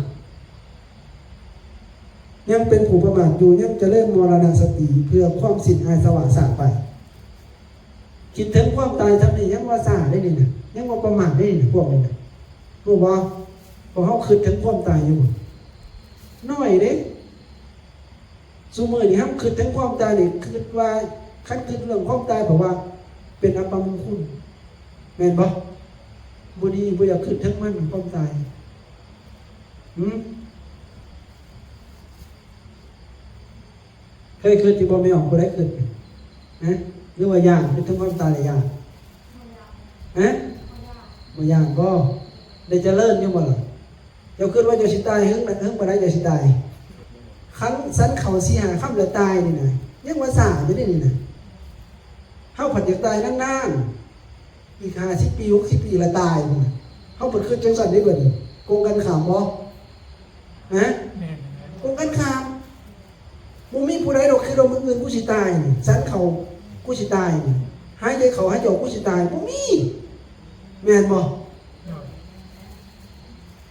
ຍັງເປັນຜູ້ປະໝາດຢູ່, ຍັງຈະເລີນມໍລະນະສະຕິເພື່ອຄວາມສິ້ນອາສະວະຊ້າໄປ. ຄິດເຖິງຄວາມຕາຍສ່ຳນີ້ຍັງວ່າຊ້າເດ້ນີ້ນະ, ຍັງວ່າປະໝາດເດ້ນີ້ນະ ພວກນີ້ນະ. ຮູ້ບໍ່? ພວກເຮົາຄິດເຖິງຄວາມຕາຍຢູ່ບໍ່? ໜ້ອຍເດ້. ຊຸມື້ນີ້ເຮົາຄິດເຖິງຄວາມຕາຍນີ້ ຄິດວ່າ ຄັນຄິດເລື່ອງຄວາມຕາຍ ເພາະວ່າເປັນອັບປະມຸງຄຸນ ແມ່ນບໍ່? ບໍ່ດີ ບໍ່ຢາກຄິດເຖິງມັນ ຄວາມຕາຍ. ຫືມ? ເຄີຍຄິດຢູ່ບໍ່ ແມ່ອອກ? ຜູ້ໃດຄິດ? ຮະ? ຫຼືວ່າຢ້ານ? ຄິດເຖິງຄວາມຕາຍແລ້ວຢ້ານ? ຮະ? ບໍ່ຢ້ານບໍ່? ໄດ້ຈະເລີນຢູ່ບໍ່ລະ? ເຈົ້າຄິດວ່າເຈົ້າຊິຕາຍເຫິງ ເຫິງປານໃດເຈົ້າຊິຕາຍ? ຄັນສັນເຂົ້າສີ່ຫ້າຄຳແລ້ວຕາຍນີ້ນະ ຍັງວ່າຊ້າຢູ່ເດ້ນີ້ນະ. ເຮົາພັດຢາກຕາຍນານໆ ອີກຫ້າສິບປີ ຫົກສິບປີລະຕາຍພຸ້ນນະ. ເຮົາເພິ່ນຄິດຈັ່ງຊັ້ນເດ້ເບິດນີ້ ກົງກັນຂ້າມບໍ່? ຮະ? ແມ່ນໆ ກົງກັນຂ້າມ. ບໍ່ມີຜູ້ໃດດອກຄິດວ່າມື້ອື່ນກູຊິຕາຍນີ້ ສັນເຂົ້າກູຊິຕາຍນີ້ ຫາຍໃຈເຂົ້າຫາຍໃຈອອກກູຊິຕາຍ ບໍ່ມີ. ແມ່ນບໍ່? ໂດຍ.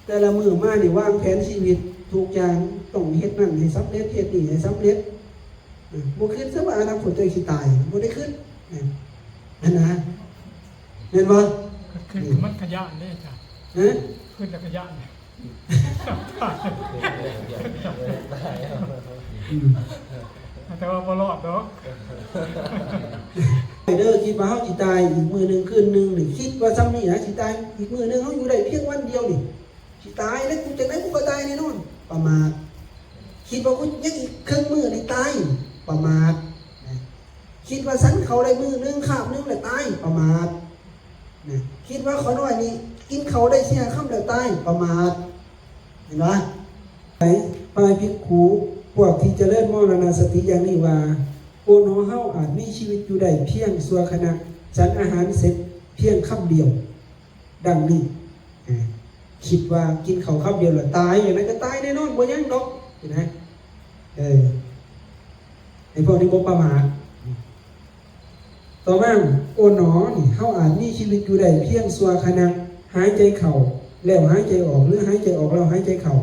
ແຕ່ລະມື້ມານີ້ວາງແຜນຊີວິດທຸກຢ່າງ ຕ້ອງເຮັດນັ້ນໃຫ້ສຳເລັດ ເຮັດນີ້ໃຫ້ສຳເລັດ. ເອີ ບໍ່ຄິດຊະວ່າອະນາຄົດຕົວເອງຊິຕາຍ ບໍ່ໄດ້ຄິດ. ເອີ ອັນນະ ແມ່ນບໍ່? ຄືມັນກະຢ້ານເດ້ອາຈານ. ຮະ? ຄືແລ້ວກະຢ້ານ. ອືມ ແຕ່ວ່າບໍ່ລອດດອກ. ເດີ ຄິດວ່າເຮົາຊິຕາຍອີກມື້ໜຶ່ງຄືນໜຶ່ງນີ້ ຄິດວ່າຊ່ຳນີ້ນະ ຊິຕາຍອີກມື້ໜຶ່ງ ເຮົາຢູ່ໄດ້ພຽງວັນດຽວນີ້ ຊິຕາຍແລ້ວ ກູຈັ່ງໃດກູກໍຕາຍແນ່ນອນ ປະໝາດ. ຄິດວ່າກູຍັງອີກເຄິ່ງມື້ນີ້ຕາຍ ປະໝາດ. ຄິດວ່າສັນເຂົ້າໄດ້ມື້ໜຶ່ງຄາບໜຶ່ງແລ້ວຕາຍ ປະໝາດ. ນະ ຄິດວ່າຂ້ານ້ອຍນີ້ກິນເຂົ້າໄດ້ສີ່ຫ້າຄຳແລ້ວຕາຍ ປະໝາດ. ເຫັນບໍ່? ໄປ ຝ່າຍພິກຂຸ ພວກທີ່ຈະເລີນມໍລະນະສະຕິຢ່າງນີ້ວ່າ ໂອໜໍ ເຮົາອາດມີຊີວິດຢູ່ໄດ້ພຽງຊົ່ວຂະນະ ສັນອາຫານເສັດພຽງຄຳດຽວ ດັ່ງນີ້. ເອີ ຄິດວ່າກິນເຂົ້າຄຳດຽວແລ້ວຕາຍ ຈັ່ງໃດກໍຕາຍແນ່ນອນ ບໍ່ຍັງດອກ ເຫັນໄໝ? ເອີ ໃຫ້ພວກນີ້ບໍ່ປະໝາດ. ຕໍ່ມາ ໂອໜໍ ນີ້ ເຮົາອາດມີຊີວິດຢູ່ໄດ້ພຽງຊົ່ວຂະນະ ຫາຍໃຈເຂົ້າແລ້ວຫາຍໃຈອອກ ຫຼື ຫາຍໃຈອອກແລ້ວຫາຍໃຈເຂົ້າ.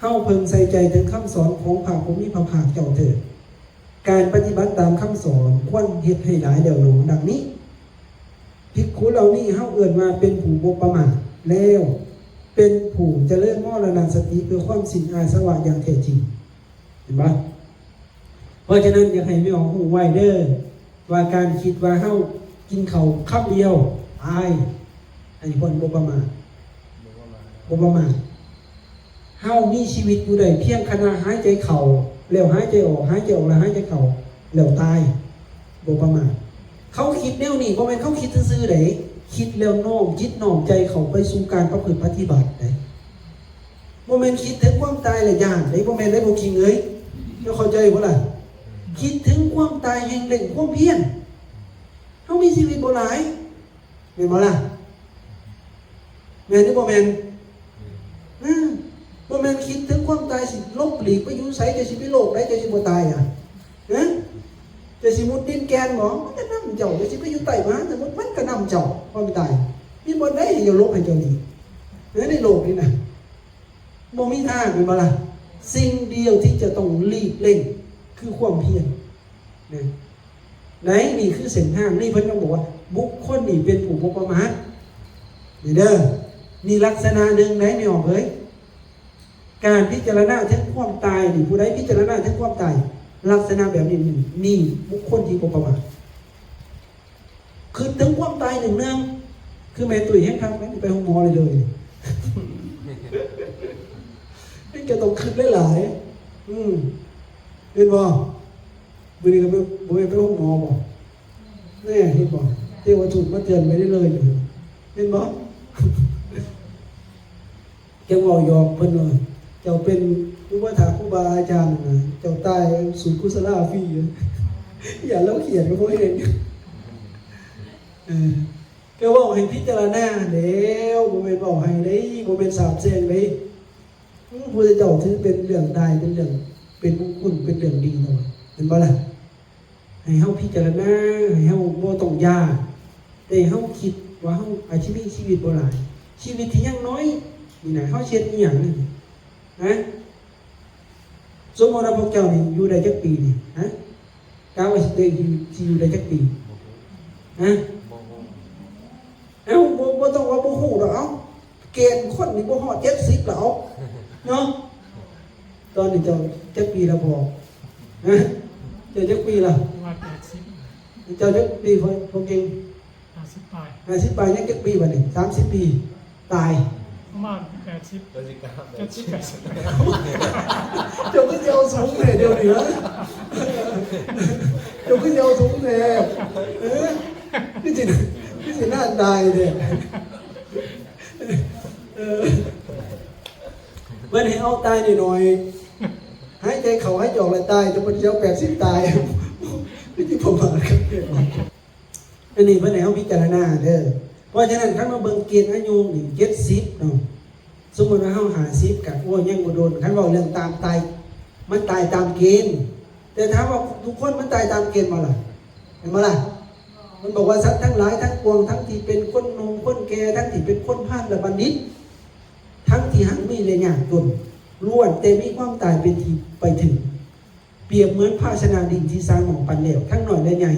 ເຮົາເພິ່ງໃສ່ໃຈເຖິງຄຳສອນຂອງພະຜູ້ມີພະພາກເຈົ້າເຖີດ. ການປະຕິບັດຕາມຄຳສອນຄວນເຮັດໃຫ້ຫຼາຍແລ້ວໜໍ ດັ່ງນີ້. ພິກຂຸເຫຼົ່ານີ້ເຮົາເອີ້ນວ່າເປັນຜູ້ບໍ່ປະໝາດ ແລ້ວເປັນຜູ້ຈະເລີນມໍລະນະສະຕິເພື່ອຄວາມສິ້ນອາສະວະຢ່າງແທ້ຈິງ. ເຫັນບໍ່? ເພາະສະນັ້ນ ຢາກໃຫ້ແມ່ອອກຮູ້ໄວ້ເດີ ວ່າການຄິດວ່າເຮົາກິນເຂົ້າຄຳດຽວຕາຍ ອັນນີ້ເພິ່ນບໍ່ປະໝາດ ບໍ່ປະໝາດ. ເຮົາມີຊີວິດຢູ່ໄດ້ພຽງຂະນະຫາຍໃຈເຂົ້າແລ້ວຫາຍໃຈອອກ ຫາຍໃຈອອກແລ້ວຫາຍໃຈເຂົ້າແລ້ວຕາຍ ບໍ່ປະໝາດ. ເຂົາຄິດແນວນີ້ ບໍ່ແມ່ນເຂົາຄິດຊື່ໆເດ້ ຄິດແລ້ວນ້ອມຈິດນ້ອມໃຈເຂົ້າໄປສູ່ການປະພຶດປະຕິບັດເດ້. ບໍ່ແມ່ນຄິດເຖິງຄວາມຕາຍແລ້ວຢ້ານເດ້ ບໍ່ແມ່ນເດ້ ພວກຄິງເອີຍ. ເຈົ້າເຂົ້າໃຈບໍ່ລະ? ຄິດເຖິງຄວາມຕາຍແຮ່ງເລັ່ງຄວາມພຽນ. ເຮົາມີຊີວິດບໍ່ຫຼາຍ ແມ່ນບໍ່ລະ? ແມ່ນຫຼືບໍ່ແມ່ນ? ອືມ ບໍ່ແມ່ນຄິດເຖິງຄວາມຕາຍ ຊິຫຼົບຫຼີກໄປຢູ່ໃສ ຈະຊິໄປໂລກໃດ ຈະຊິບໍ່ຕາຍອະ? ຮະ? ຈະຊິມຸດດິນແກ່ນບໍ່? ມັນກະນຳເຈົ້າ. ຈະຊິໄປຢູ່ໃຕ້ມະຫາສະໝຸດ ມັນກະນຳເຈົ້າ ຄວາມຕາຍ. ມີບ່ອນໃດໃຫ້ເຈົ້າຫຼົບໃຫ້ເຈົ້າໜີ? ເອີ ໃນໂລກນີ້ນະ ບໍ່ມີທາງ ແມ່ນບໍ່ລະ? ສິ່ງດຽວທີ່ຈະຕ້ອງຫຼີກເລ່ນຄືຄວາມພຽນນະ. ໃນ ນີ້ຄືເສັ້ນທາງນີ້ ເພິ່ນຕ້ອງບອກວ່າ ບຸກຄົນນີ້ເປັນຜູ້ບໍ່ປະໝາດ. ນີ້ເດີ ນີ້ລັກສະນະໜຶ່ງໃດ ແມ່ອອກເອີຍ. ການພິຈາລະນາເຖິງຄວາມຕາຍນີ້ ຜູ້ໃດພິຈາລະນາເຖິງຄວາມຕາຍ ລັກສະນະແບບນີ້ ນີ້ບຸກຄົນທີ່ບໍ່ປະໝາດ. ຄິດເຖິງຄວາມຕາຍໜຶ່ງເລື່ອງ ຄືແມ່ຕຸ້ຍແຮງຄັກແມ່ນໄປໂຮງໝໍເລີຍ ເປັນກະຕ້ອງຄິດຫຼາຍໆ. ອືມ ເຫັນບໍ່? ມື້ນີ້ກະບໍ່ ບໍ່ໄດ້ໄປໂຮງໝໍບໍ? ແນ່ ເຫັນບໍ່? ເທວະທູດມາເຕືອນໄວ້ເລີຍ ເຫັນບໍ່? ຈັ່ງເວົ້າຢອກເພິ່ນວ່າ ເຈົ້າເປັນອຸປະຖາກຄູບາອາຈານນະ ເຈົ້າຕາຍສູນກຸສະລາຟຣີ. ຢ້ານລາວຂຽນກະບໍ່ເຫັນ. ເອີ ກະເວົ້າໃຫ້ພິຈາລະນາແລ້ວ ບໍ່ແມ່ນເວົ້າໃຫ້ເດ້ ບໍ່ແມ່ນສາບແຊ່ງເດ້. ອືມ ພະພຸດທະເຈົ້າຖືເປັນເລື່ອງຕາຍ ເປັນເລື່ອງເປັນມຸງຄຸນ ເປັນເລື່ອງດີແລ້ວ ເຫັນບໍ່ລະ? ໃຫ້ເຮົາພິຈາລະນາ ໃຫ້ເຮົາບໍ່ຕ້ອງຢ້ານ ແຕ່ເຮົາຄິດວ່າເຮົາອາດຊິມີຊີວິດບໍ່ຫຼາຍ ຊີວິດທີ່ຍັງນ້ອຍນີ້ນະ ເຮົາຊິເຮັດອີ່ຫຍັງນີ້ນະ? ສົມມຸດວ່າພວກເຈົ້ານີ້ຢູ່ໄດ້ຈັກປີນີ້ ຮະ? ກະວ່າຊິເຕັງ ຊິຢູ່ໄດ້ຈັກປີ ຮະ? ເອົ້າ ບໍ່ ບໍ່ຕ້ອງວ່າບໍ່ຮູ້ດອກ ເອົ້າ ເກນຄົນນີ້ບໍ່ຮອດເຈັດສິບແລ້ວເນາະ. ຕອນນີ້ເຈົ້າຈັກປີແລ້ວພໍ່? ຮະ? ເຈົ້າຈັກປີແລ້ວ? ວ່າແປດສິບ ເຈົ້າຈັກປີພໍ່ ພໍ່ເກັ່ງ? ຫ້າສິບປາຍ ຫ້າສິບປາຍ ຍັງຈັກປີບັດນີ້? ສາມສິບປີ ຕາຍ ປະມານແປດສິບ ເຈັດສິບ ແປດສິບ ເຈົ້າຄືຊິເອົາສູງແທ້ດຽວນີ້ ຮະ? ເຈົ້າຄືຊິເອົາສູງແທ້? ເອີ ຄືຊິ ຄືຊິໜ້າຕາຍແທ້. ເອີ ເພິ່ນໃຫ້ເອົາຕາຍໜ້ອຍໆ ຫາຍໃຈເຂົ້າຫາຍໃຈອອກແລ້ວຕາຍ, ແຕ່ເພິ່ນຊິເອົາແປດສິບຕາຍ ຄືຊິປະມາດຄັກແທ້. ອັນນີ້ເພິ່ນໃຫ້ເຮົາພິຈາລະນາເດີ. ເພາະສະນັ້ນ ຄັນມາເບິ່ງເກນອາຍຸນີ້ ເຈັດສິບເນາະ, ສົມມຸດວ່າເຮົາຫ້າສິບ ກະ ໂອ້ຍ ຍັງບໍ່ດົນ. ຄັນເວົ້າເລື່ອງຕາມຕາຍ ມັນຕາຍຕາມເກນ. ແຕ່ຖາມວ່າທຸກຄົນມັນຕາຍຕາມເກນບໍ່ລະ? ແມ່ນບໍ່ລະ? ມັນບອກວ່າ ສັດທັງຫຼາຍທັງປວງ, ທັງທີ່ເປັນຄົນໜຸ່ມຄົນແກ່, ທັງທີ່ເປັນຄົນພານ ແລະ ບັນດິດ, ທັງທີ່ຮັ່ງມີ ແລະ ຍາກຈົນ, ລ້ວນແຕ່ມີຄວາມຕາຍເປັນທີ່ໄປເຖິງ. ປຽບເໝືອນພາຊະນະດິນທີ່ສ້າງໝໍ້ປັນແລ້ວ, ທັງນ້ອຍ ແລະ ໃຫຍ່,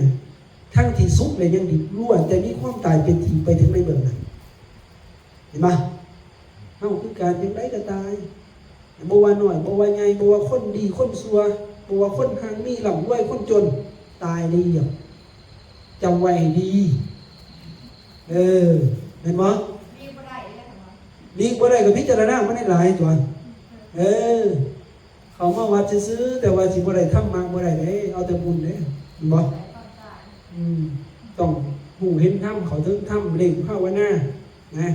ທັງທີ່ສຸກ ແລະ ຍັງດິບ, ລ້ວນແຕ່ມີຄວາມຕາຍເປັນທີ່ໄປເຖິງໃນເບື້ອງໜ້າ. ເຫັນບໍ່? ເຮົາຄືກັນ, ຈັ່ງໃດກໍຕາຍ. ບໍ່ວ່ານ້ອຍ ບໍ່ວ່າໃຫຍ່ ບໍ່ວ່າຄົນດີຄົນຊົ່ວ ບໍ່ວ່າຄົນຮັ່ງມີລ່ຳລວຍ ຄົນຈົນ ຕາຍແລ້ວ. ຈຳໄວ້ໃຫ້ດີ. ເອີ ແມ່ນບໍ່? ຫຼີກບໍ່ໄດ້ກໍພິຈາລະນາມັນໃຫ້ຫຼາຍຕົວະ. ເອີ ເຂົ້າມາວັດຊື່ໆ ແຕ່ວ່າຊິບໍ່ໄດ້ທຳມະບໍ່ໄດ້ເດ້, ເອົາແຕ່ບຸນເດ້. ແມ່ນບໍ່? ອືມ ຕ້ອງຮູ້ເຫັນທຳ ເຂົ້າເຖິງທຳ ເລັ່ງພາວະນານະ.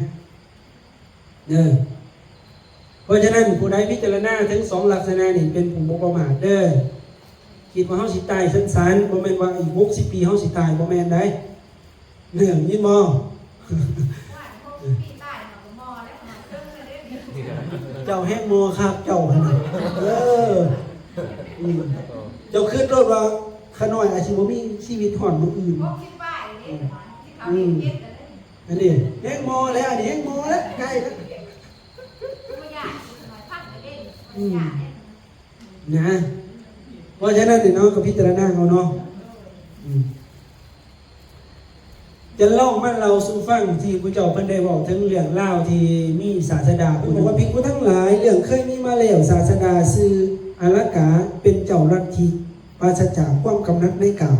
ເອີ ເພາະສະນັ້ນ ຜູ້ໃດພິຈາລະນາເຖິງສອງລັກສະນະນີ້ ເປັນຜູ້ບໍ່ປະໝາດເດີ. ຄິດວ່າເຮົາຊິຕາຍສັນໆ ບໍ່ແມ່ນວ່າອີກຫົກສິບປີເຮົາຊິຕາຍ, ບໍ່ແມ່ນໃດ. ເອີ ຍິນບໍ່? ເຈົ້າແຮງມໍຄັກເຈົ້າຫັ້ນນະ. ເອີ ອືມ ເຈົ້າຄິດໂລດວ່າ ຂ້ານ້ອຍອາດຊິບໍ່ມີຊີວິດຮອດມື້ອື່ນ. ອືມ ອັນນີ້ແຮງມໍແລ້ວ, ອັນນີ້ແຮງມໍແລ້ວ, ໃກ້ແລ້ວ. ອືມ ນະ ເພາະສະນັ້ນນີ້ເນາະ ກໍພິຈາລະນາເອົາເນາະ. ອືມ ຈະລອງມາເລົ່າສູ່ຟັງ ທີ່ພະເຈົ້າເພິ່ນໄດ້ເວົ້າເຖິງເລື່ອງລາວທີ່ມີສາດສະດາຜູ້ໜຶ່ງ ເພິ່ນບອກວ່າ ພິກຂຸທັງຫຼາຍ, ເລື່ອງເຄີຍມີມາແລ້ວ, ສາດສະດາຊື່ອາລະກາ ເປັນເຈົ້າລັດທິປາສະຈາກຄວາມກຳໜັດໃນກາມ.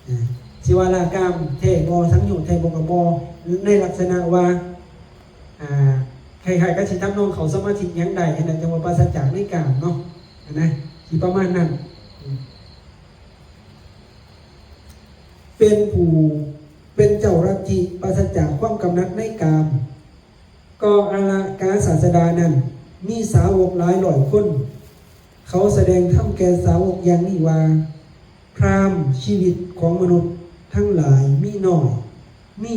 ອ່າ ຊິວ່າລາກາມແທ້ບໍ່ ສັງໂຍດແທ້ບໍ່ກໍບໍ່ ໃນລັກສະນະວ່າ ອ່າ ຄ້າຍໆກັບຊິທຳນອງເຂົ້າສະມາທິຫຍັງໄດ້ຫັ້ນນະ ຈັ່ງວ່າປາສະຈາກໃນກາມເນາະ ຫັ້ນນະ ຊິປະມານນັ້ນ. ເປັນຜູ້ ເປັນເຈົ້າລັດທິປາສະຈາກຄວາມກຳໜັດໃນກາມ. ກໍອາລະກາສາດສະດານັ້ນ ມີສາວົກຫຼາຍຮ້ອຍຄົນ. ເຂົາສະແດງທຳແກ່ສາວົກຢ່າງນີ້ວ່າ ພຣາມ, ຊີວິດຂອງມະນຸດທັງຫຼາຍມີໜ້ອຍ, ມີ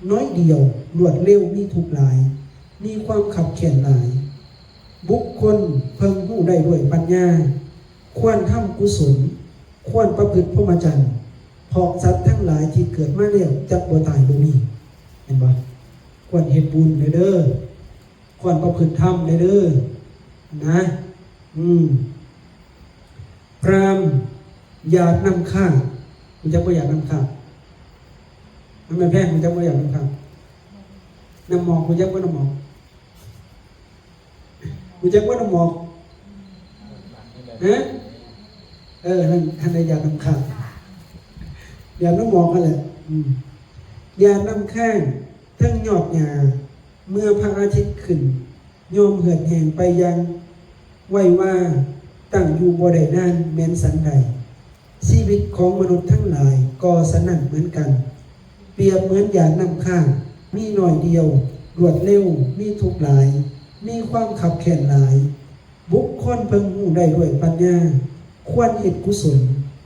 ໜ້ອຍດຽວ, ລວດເລັວ, ມີທຸກຫຼາຍ, ມີຄວາມຄັບແຄ້ນຫຼາຍ. ບຸກຄົນເພິ່ງຮູ້ໄດ້ດ້ວຍປັນຍາ ຄວນທຳກຸສົນ, ຄວນປະພຶດພົມມະຈັນ, ເພາະສັດທັງຫຼາຍທີ່ເກີດມາແລ້ວຈັກບໍ່ຕາຍບໍ່ມີ. ເຫັນບໍ່? ຄວນເຮັດບຸນເດີ, ຄວນປະພຶດທຳເດີ ນະ. ອືມ ພຣາມ ຢາດນ້ຳຄ້າງ. ຮູ້ຈັກບໍ່ ຢາດນ້ຳຄ້າງ? ນ້ອງແມ່ແພງ ຮູ້ຈັກບໍ່ ຢາດນ້ຳຄ້າງ? ນ້ຳໝອກ ຮູ້ຈັກບໍ່ ນ້ຳໝອກ? ຮູ້ຈັກບໍ່ ນ້ຳໝອກ? ຮະ? ເອີ ນັ້ນ ຫັ້ນແຫຼະ ຢາດນ້ຳຄ້າງ ຢາດນ້ຳໝອກຫັ້ນແຫຼະ. ອືມ ຢາດນ້ຳຄ້າງ ເທິງຍອດຫຍ້າ ເມື່ອພະອາທິດຂຶ້ນ ຍ່ອມເຫືອດແຫ້ງໄປຢ່າງໄວວາ, ຕັ້ງຢູ່ບໍ່ໄດ້ນານ ແມ່ນສັນໃດ. ຊີວິດຂອງມະນຸດທັງຫຼາຍກໍສະນັ້ນເໝືອນກັນ, ປຽບເໝືອນຢາດນ້ຳຄ້າງ, ມີໜ້ອຍດຽວ, ລວດເລັວ, ມີທຸກຫຼາຍ, ມີຄວາມຄັບແຄ້ນຫຼາຍ. ບຸກຄົນເພິ່ງຮູ້ໄດ້ດ້ວຍປັນຍາ, ຄວນເຮັດກຸສົນ,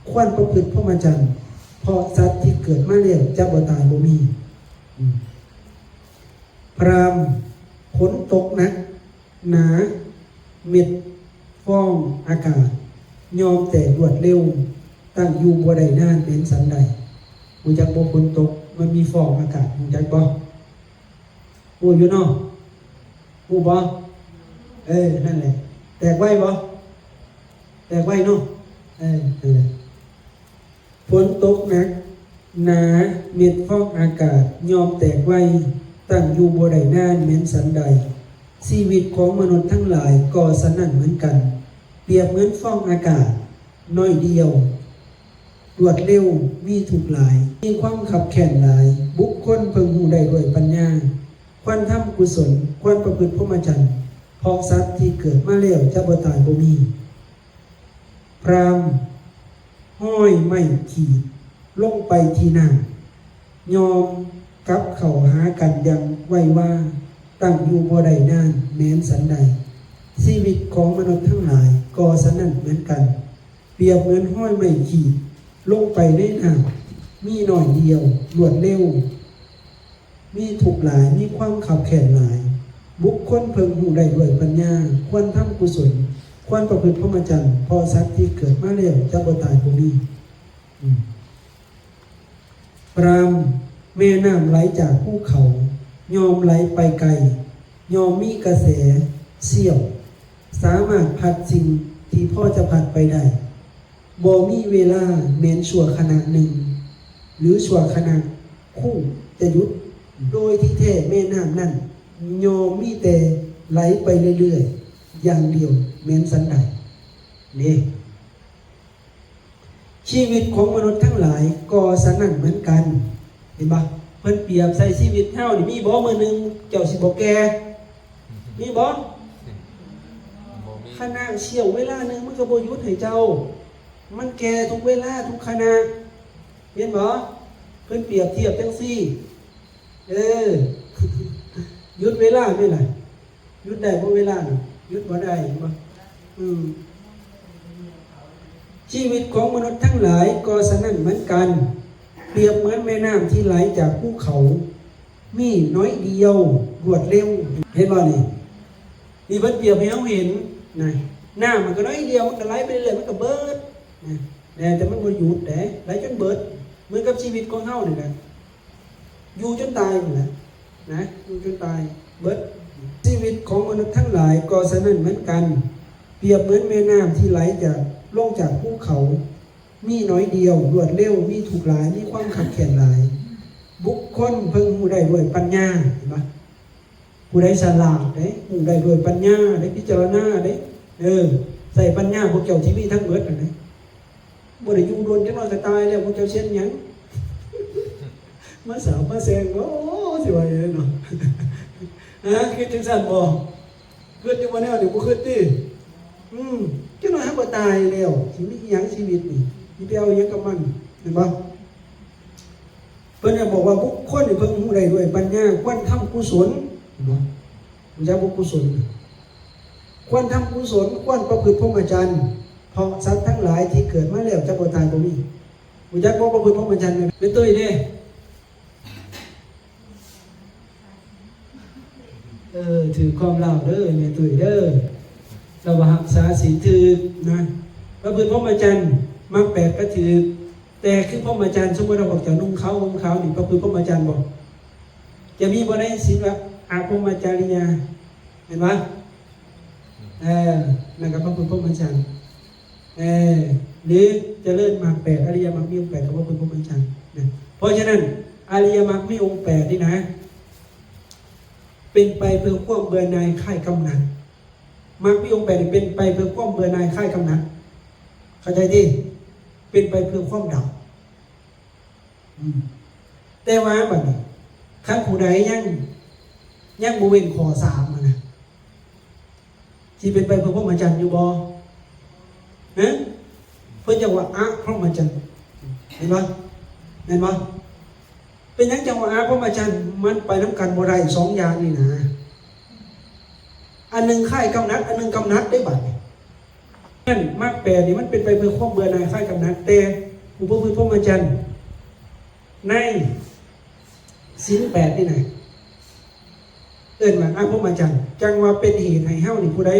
ຄວນປະພຶດພົມມະຈັນ, ເພາະສັດທີ່ເກີດມາແລ້ວຈະບໍ່ຕາຍບໍ່ມີ. ອືມ ພຣາມ ຝົນຕົກໜັກໜາ ເມັດຟອງອາກາດຍ່ອມແຕກລວດເລັວ, ຕັ້ງຢູ່ບໍ່ໄດ້ນານແມ່ນສັນໃດ. ຮູ້ຈັກບໍ່ ຝົນຕົກມັນມີຟອງອາກາດ, ຮູ້ຈັກບໍ່? ຮູ້ຢູ່ເນາະ? ຮູ້ບໍ່? ເອີ ນັ້ນແຫຼະ. ແຕກໄວບໍ່? ແຕກໄວເນາະ? ເອີ ນັ້ນແຫຼະ. ຝົນຕົກໜັກໜາ ເມັດຟອງອາກາດຍ່ອມແຕກໄວ, ຕັ້ງຢູ່ບໍ່ໄດ້ນານແມ່ນສັນໃດ, ຊີວິດຂອງມະນຸດທັງຫຼາຍກໍສະນັ້ນເໝືອນກັນ. ປຽບເໝືອນຟອງອາກາດໜ້ອຍດຽວ, ລວດເລັວ, ມີທຸກຫຼາຍ, ມີຄວາມຄັບແຄ້ນຫຼາຍ, ບຸກຄົນເພິ່ງຮູ້ໄດ້ດ້ວຍປັນຍາ. ຄວນທຳກຸສົນ, ຄວນປະພຶດພົມມະຈັນ, ເພາະສັດທີ່ເກີດມາແລ້ວຈະບໍ່ຕາຍບໍ່ມີ. ພຣາມ ຮ້ອຍໄມ້ຂີດລົງໄປທີ່ນ້ຳ, ຍອມກັບເຂົ້າຫາກັນຢ່າງໄວວາ, ຕັ້ງຢູ່ບໍ່ໄດ້ນານແມ່ນສັນໃດ, ຊີວິດຂອງມະນຸດທັງຫຼາຍກໍສະນັ້ນເໝືອນກັນ. ປຽບເໝືອນຮ້ອຍໄມ້ຂີດລົງໄປໃນນ້ຳ, ມີໜ້ອຍດຽວ, ລວດເລັວ, ມີທຸກຫຼາຍ, ມີຄວາມຄັບແຄ້ນຫຼາຍ. ບຸກຄົນເພິ່ງຮູ້ໄດ້ດ້ວຍປັນຍາ, ຄວນທຳກຸສົນ, ຄວນປະພຶດພົມມະຈັນ, ເພາະສັດທີ່ເກີດມາແລ້ວຈະບໍ່ຕາຍບໍ່ມີ. ອືມ ພຣາມ ແມ່ນ້ຳໄຫຼຈາກພູເຂົາ ຍ່ອມໄຫຼໄປໄກ, ຍ່ອມມີກະແສຊ່ຽວ, ສາມາດພັດສິ່ງທີ່ພໍຈະພັດໄປໄດ້. ບໍ່ມີເວລາແມ່ນຊົ່ວຂະນະໜຶ່ງ ຫຼື ຊົ່ວຂະນະຄູ່ຈະຢຸດ. ໂດຍທີ່ແທ້ແມ່ນ້ຳນັ້ນຍ່ອມມີແຕ່ໄຫຼໄປເລື້ອຍໆຢ່າງດຽວແມ່ນສັນໃດ. ນີ້ ຊີວິດຂອງມະນຸດທັງຫຼາຍກໍສະນັ້ນເໝືອນກັນ. ເຫັນບໍ່? ເພິ່ນປຽບໃສ່ຊີວິດເຮົານີ້ ມີບໍ່ມື້ໜຶ່ງເຈົ້າຊິບໍ່ແກ່? ມີບໍ່? ບໍ່ມີ. ຂະນະຊ່ຽວເວລາໜຶ່ງມັນກໍບໍ່ຢຸດໃຫ້ເຈົ້າ, ມັນແກ່ທຸກເວລາທຸກຂະນະ. ເຫັນບໍ່? ເພິ່ນປຽບທຽບຈັ່ງຊີ້. ເອີ ຢຸດເວລາແມ່ນລະ. ຢຸດໄດ້ບໍ່ເວລານີ້? ຢຸດບໍ່ໄດ້ ເຫັນບໍ່? ອືມ ຊີວິດຂອງມະນຸດທັງຫຼາຍກໍສະນັ້ນເໝືອນກັນ. ປຽບເໝືອນແມ່ນ້ຳທີ່ໄຫຼຈາກພູເຂົາ, ມີໜ້ອຍດຽວ, ລວດເລັວ. ເຫັນບໍ່ນີ້? ນີ້ເພິ່ນປຽບໃຫ້ເຮົາເຫັນນະ. ນ້ຳມັນກໍໜ້ອຍດຽວ, ມັນກໍໄຫຼໄປເລື້ອຍ, ມັນກໍເບີດນະ. ແຕ່ ແຕ່ມັນບໍ່ຢຸດເດ້, ໄຫຼຈົນເບີດ. ເໝືອນກັບຊີວິດຂອງເຮົານີ້ແຫຼະ. ຢູ່ຈົນຕາຍພຸ້ນແຫຼະນະ, ຢູ່ຈົນຕາຍເບີດ. ຊີວິດຂອງມະນຸດທັງຫຼາຍກໍສະນັ້ນເໝືອນກັນ. ປຽບເໝືອນແມ່ນ້ຳທີ່ໄຫຼຈາກ ລົງຈາກພູເຂົາ, ມີໜ້ອຍດຽວ, ລວດເລັວ, ມີທຸກຫຼາຍ, ມີຄວາມຄັບແຄ້ນຫຼາຍ. ບຸກຄົນເພິ່ງຮູ້ໄດ້ດ້ວຍປັນຍາ. ເຫັນບໍ່? ຜູ້ໃດສະຫຼາດເດ້, ຮູ້ໄດ້ດ້ວຍປັນຍາເດ້, ພິຈາລະນາເດ້. ເອີ, ໃຊ້ປັນຍາພວກເຈົ້າທີ່ມີທັງເບິດນັ້ນເດ້. ບໍ່ໄດ້ຢູ່ດົນ, ຈັກໜ້ອຍກໍຕາຍແລ້ວ, ພວກເຈົ້າເຊັນຫຍັງ? ມາສາວມາແຊ່ງບໍ່? ຊິວ່າຫຍັງເນາະ? ຮະ? ຄິດຈັ່ງຊັ້ນບໍ່? ຄິດຢູ່ບໍ່ແນວນີ້? ບໍ່ຄິດຕິ? ອືມ, ຈັກໜ້ອຍເຮົາກໍຕາຍແລ້ວ, ຊິມີອີ່ຫຍັງຊີວິດນີ້? ຊິໄປເອົາອີ່ຫຍັງກັບມັນ? ແມ່ນບໍ່? ເພິ່ນກໍບອກວ່າ ບຸກຄົນນີ້ເພິ່ງຮູ້ໄດ້ດ້ວຍປັນຍາ, ຄວນທຳກຸສົນ. ເຫັນບໍ່? ຮູ້ຈັກບໍ່? ກຸສົນ. ຄວນທຳກຸສົນ, ຄວນປະພຶດພົມມະຈັນ, ເພາະສັດທັງຫຼາຍທີ່ເກີດມາແລ້ວຈະບໍ່ຕາຍບໍ່ມີ. ຮູ້ຈັກບໍ່? ປະພຶດພົມມະຈັນ. ແມ່ຕຸ້ຍເດ້? ເອີ, ຖືຄອງລາວເດີ ແມ່ຕຸ້ຍເດີ. ລາວວ່າຮັກສາສິນຖືກນະ. ປະພຶດພົມມະຈັນ, ມັກແປດກໍຖືກ. ແຕ່ຄືພົມມະຈັນ, ສົມມຸດວ່າພວກເຈົ້ານຸ່ງຂາວຫົ່ມຂາວນີ້ ປະພຶດພົມມະຈັນບໍ່? ຈະມີບໍ່ໃນສິນວ່າອະພົມມະຈາລິຍາ? ແມ່ນບໍ່? ເອີ, ນັ້ນກໍປະພຶດພົມມະຈັນ. ເອີ, ຫຼື ຈະເລີນມັກແປດ, ອະລິຍະມັກມີອົງແປດ ກໍປະພຶດພົມມະຈັນນະ. ເພາະສະນັ້ນ ອະລິຍະມັກມີອົງແປດນີ້ນະ ເປັນໄປເພື່ອຄວາມເບື່ອໜ່າຍຄາຍກຳໜັດ. ມັກມີອົງແປດນີ້ເປັນໄປເພື່ອຄວາມເບື່ອໜ່າຍຄາຍກຳໜັດ. ເຂົ້າໃຈຕິ? ເປັນໄປເພື່ອຄວາມດັບ. ອືມ ແຕ່ວ່າບັດນີ້ ຄັນຜູ້ໃດຍັງ ຍັງບໍ່ເວັ້ນຂໍ້ສາມຫັ້ນນະ ຊິເປັນໄປເພື່ອພົມມະຈັນຢູ່ບໍ່? ຮະ? ເພິ່ນຈັ່ງວ່າອະພົມມະຈັນ. ເຫັນບໍ່? ແມ່ນບໍ່? ເປັນຫຍັງຈັ່ງວ່າອະພົມມະຈັນ? ມັນໄປນຳກັນບໍ່ໄດ້ ສອງຢ່າງນີ້ນະ. ອັນໜຶ່ງຄາຍກຳໜັດ, ອັນໜຶ່ງກຳໜັດເດ້ບັດນີ້. ນັ້ນ ມັກແປດນີ້ມັນເປັນໄປເພື່ອຄວາມເບື່ອໜ່າຍຄາຍກຳໜັດ, ແຕ່ຜູ້ປະພຶດພົມມະຈັນໃນສິນແປດນີ້ນະ ເອີ້ນວ່າອະພົມມະຈັນ, ຈັ່ງວ່າເປັນເຫດໃຫ້ເຮົານີ້ ຜູ້ໃດ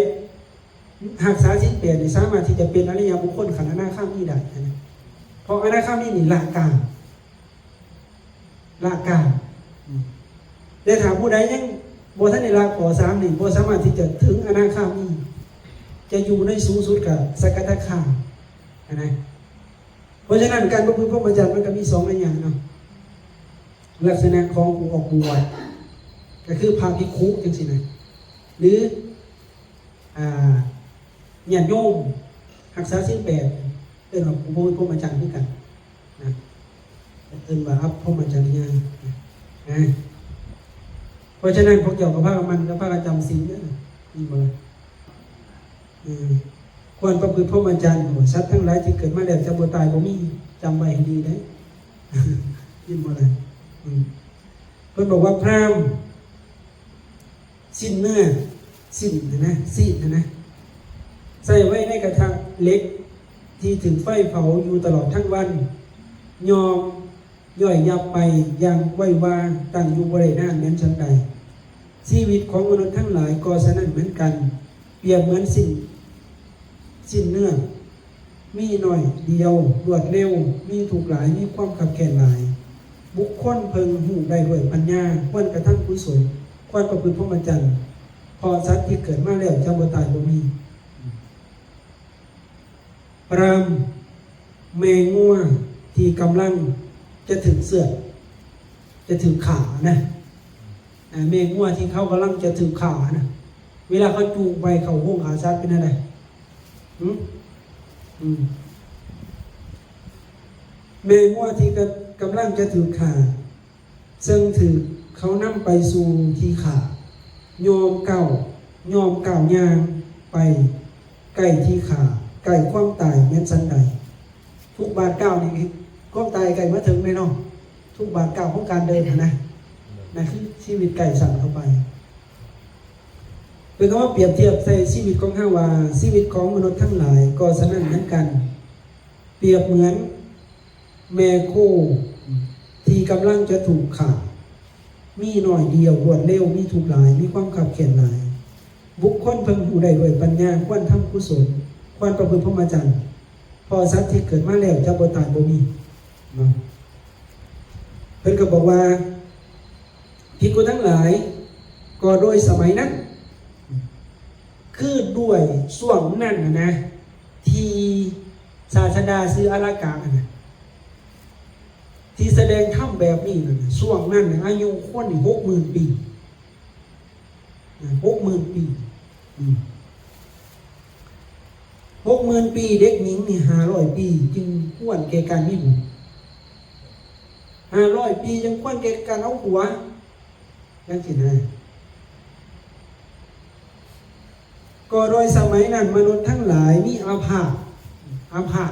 ຮັກສາສິນແປດນີ້ ສາມາດທີ່ຈະເປັນອະລິຍະບຸກຄົນຂັ້ນອະນາຄາມີໄດ້ນະ. ເພາະອະນາຄາມີນີ້ລະກາມ ລະກາມ. ອືມ ແຕ່ຖ້າຜູ້ໃດຍັງບໍ່ທັນໄດ້ລະຂໍ້ສາມນີ້ ບໍ່ສາມາດທີ່ຈະເຖິງອະນາຄາມີ, ຈະຢູ່ໃນສູງສຸດກໍສະກະທາຄາມຫັ້ນນະ. ເພາະສະນັ້ນ ການປະພຶດພົມມະຈັນມັນກໍມີສອງໄລຍະເນາະ, ລັກສະນະຂອງຜູ້ອອກບວດ ກໍຄືພະພິກຂຸຈັ່ງຊີ້ນະ ຫຼື ອ່າ ຍາດໂຍມຮັກສາສິນແປດ ເອີ້ນວ່າບໍ່ມີພົມມະຈັນຄືກັນນະ ເອີ້ນວ່າອັບພົມມະຈະລິຍານະ. ເພາະສະນັ້ນ ພວກເຈົ້າກໍພາກັນໝັ່ນ ກໍພາກັນຈຳສິນເດີ ເຫັນບໍ່ລະ? ເອີ ຄວນປະພຶດພົມມະຈັນ ສັດທັງຫຼາຍທີ່ເກີດມາແລ້ວຈະບໍ່ຕາຍບໍ່ມີ ຈຳໄວ້ໃຫ້ດີເດີ ເຫັນບໍ່ລະ? ເພິ່ນບອກວ່າ ພຣາມ ຊີ້ນເນື້ອ ຊີ້ນຫັ້ນນະ ຊີ້ນຫັ້ນນະ ໃສ່ໄວ້ໃນກະທະເຫຼັກທີ່ຖືກໄຟເຜົາຢູ່ຕະຫຼອດທັງວັນ ຍ່ອມຍ່ອຍຍັບໄປຢ່າງໄວວາ ຕັ້ງຢູ່ບໍ່ໄດ້ນານແມ່ນສັນໃດ. ຊີວິດຂອງມະນຸດທັງຫຼາຍກໍສະນັ້ນເໝືອນກັນ ປຽບເໝືອນຊີ້ນ ຊີ້ນເນື້ອ ມີໜ້ອຍດຽວ ລວດເລັວ ມີທຸກຫຼາຍ ມີຄວາມຄັບແຄ້ນຫຼາຍ. ບຸກຄົນເພິ່ງຮູ້ໄດ້ດ້ວຍປັນຍາ ຄວນກະທຳກຸສົນ ຄວນປະພຶດພົມມະຈັນ ເພາະສັດທີ່ເກີດມາແລ້ວຈະບໍ່ຕາຍບໍ່ມີ. ພຣາມ ແມ່ງົວທີ່ກຳລັງຈະຖືກເຊືອດ ຈະຖືກຂ້ານະ ອ່າ ແມ່ງົວທີ່ເຂົາກຳລັງຈະຖືກຂ້ານະ ເວລາເຂົາຈູງໄປເຂົ້າໂຮງຂ້າສັດເປັນແນວໃດ? ຫື? ອືມ ແມ່ງົວທີ່ກຳ ກຳລັງຈະຖືກຂ້າ ເຊິ່ງຖືກເຂົານຳໄປສູ່ທີ່ຂ້າ ຍ່ອມກ້າວ ຍ່ອມກ້າວຍ່າງໄປໃກ້ທີ່ຂ້າ ໃກ້ຄວາມຕາຍແມ່ນສັນໃດ? ທຸກບາດກ້າວນີ້ ຄວາມຕາຍໃກ້ມາເຖິງແນ່ນອນ ທຸກບາດກ້າວຂອງການເດີນຫັ້ນນະ ນັ້ນຄືຊີວິດໃກ້ສັນເຂົ້າໄປ. ເປັນຄຳວ່າປຽບທຽບໃສ່ຊີວິດຂອງເຮົາວ່າ ຊີວິດຂອງມະນຸດທັງຫຼາຍກໍສະນັ້ນເໝືອນກັນ ປຽບເໝືອນແມ່ໂຄທີ່ກຳລັງຈະຖືກຂ້າ ມີໜ້ອຍດຽວ ລວດເລັວ ມີທຸກຫຼາຍ ມີຄວາມຄັບແຄ້ນຫຼາຍ. ບຸກຄົນເພິ່ງຮູ້ໄດ້ດ້ວຍປັນຍາ ຄວນທຳກຸສົນ ຄວນປະພຶດພົມມະຈັນ ເພາະສັດທີ່ເກີດມາແລ້ວຈະບໍ່ຕາຍບໍ່ມີເນາະ. ເພິ່ນກໍບອກວ່າ ພິກຂຸທັງຫຼາຍ ກໍໂດຍສະໄໝນັ້ນ ຄືດ້ວຍຊ່ວງນັ້ນນະ ທີ່ສາດສະດາຊື່ອາລາກະຫັ້ນນະ ທີ່ສະແດງທຳແບບນີ້ນັ້ນນະ ຊ່ວງນັ້ນນະ ອາຍຸຄົນນີ້ຫົກໝື່ນປີ ນະ ຫົກໝື່ນປີ ອືມ ຫົກໝື່ນປີ ເດັກຍິງນີ້ຫ້າຮ້ອຍປີ ຈຶ່ງຄວນແກ່ການມີບຸດ ຫ້າຮ້ອຍປີ ຈຶ່ງຄວນແກ່ການເອົາຜົວ ຈັ່ງຊີ້ນະ. ກໍໂດຍສະໄໝນັ້ນ ມະນຸດທັງຫຼາຍມີອາພາດ ອາພາດ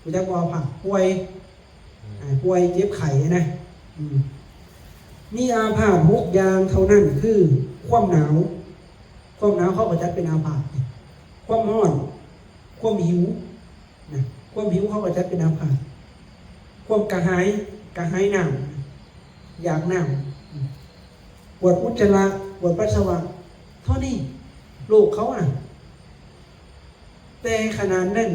ຮູ້ຈັກບໍ່? ອາພາດ ປ່ວຍ ອ່າ ປ່ວຍເຈັບໄຂ້ນະ ອືມ ມີອາພາດຫົກຢ່າງເທົ່ານັ້ນ ຄື ຄວາມໜາວ ຄວາມໜາວເຂົາກໍຈັດເປັນອາພາດ ຄວາມຮ້ອນ ຄວາມຫິວນະ ຄວາມຫິວເຂົາກໍຈັດເປັນອາພາດ ຄວາມກະຫາຍ ກະຫາຍນ້ຳ ຢາກນ້ຳ ອືມ ປວດອຸດຈະລະ ປວດປັດສະວະ ເທົ່ານີ້ ໂລກເຂົານະ. ແຕ່ຂະໜາດນັ້ນ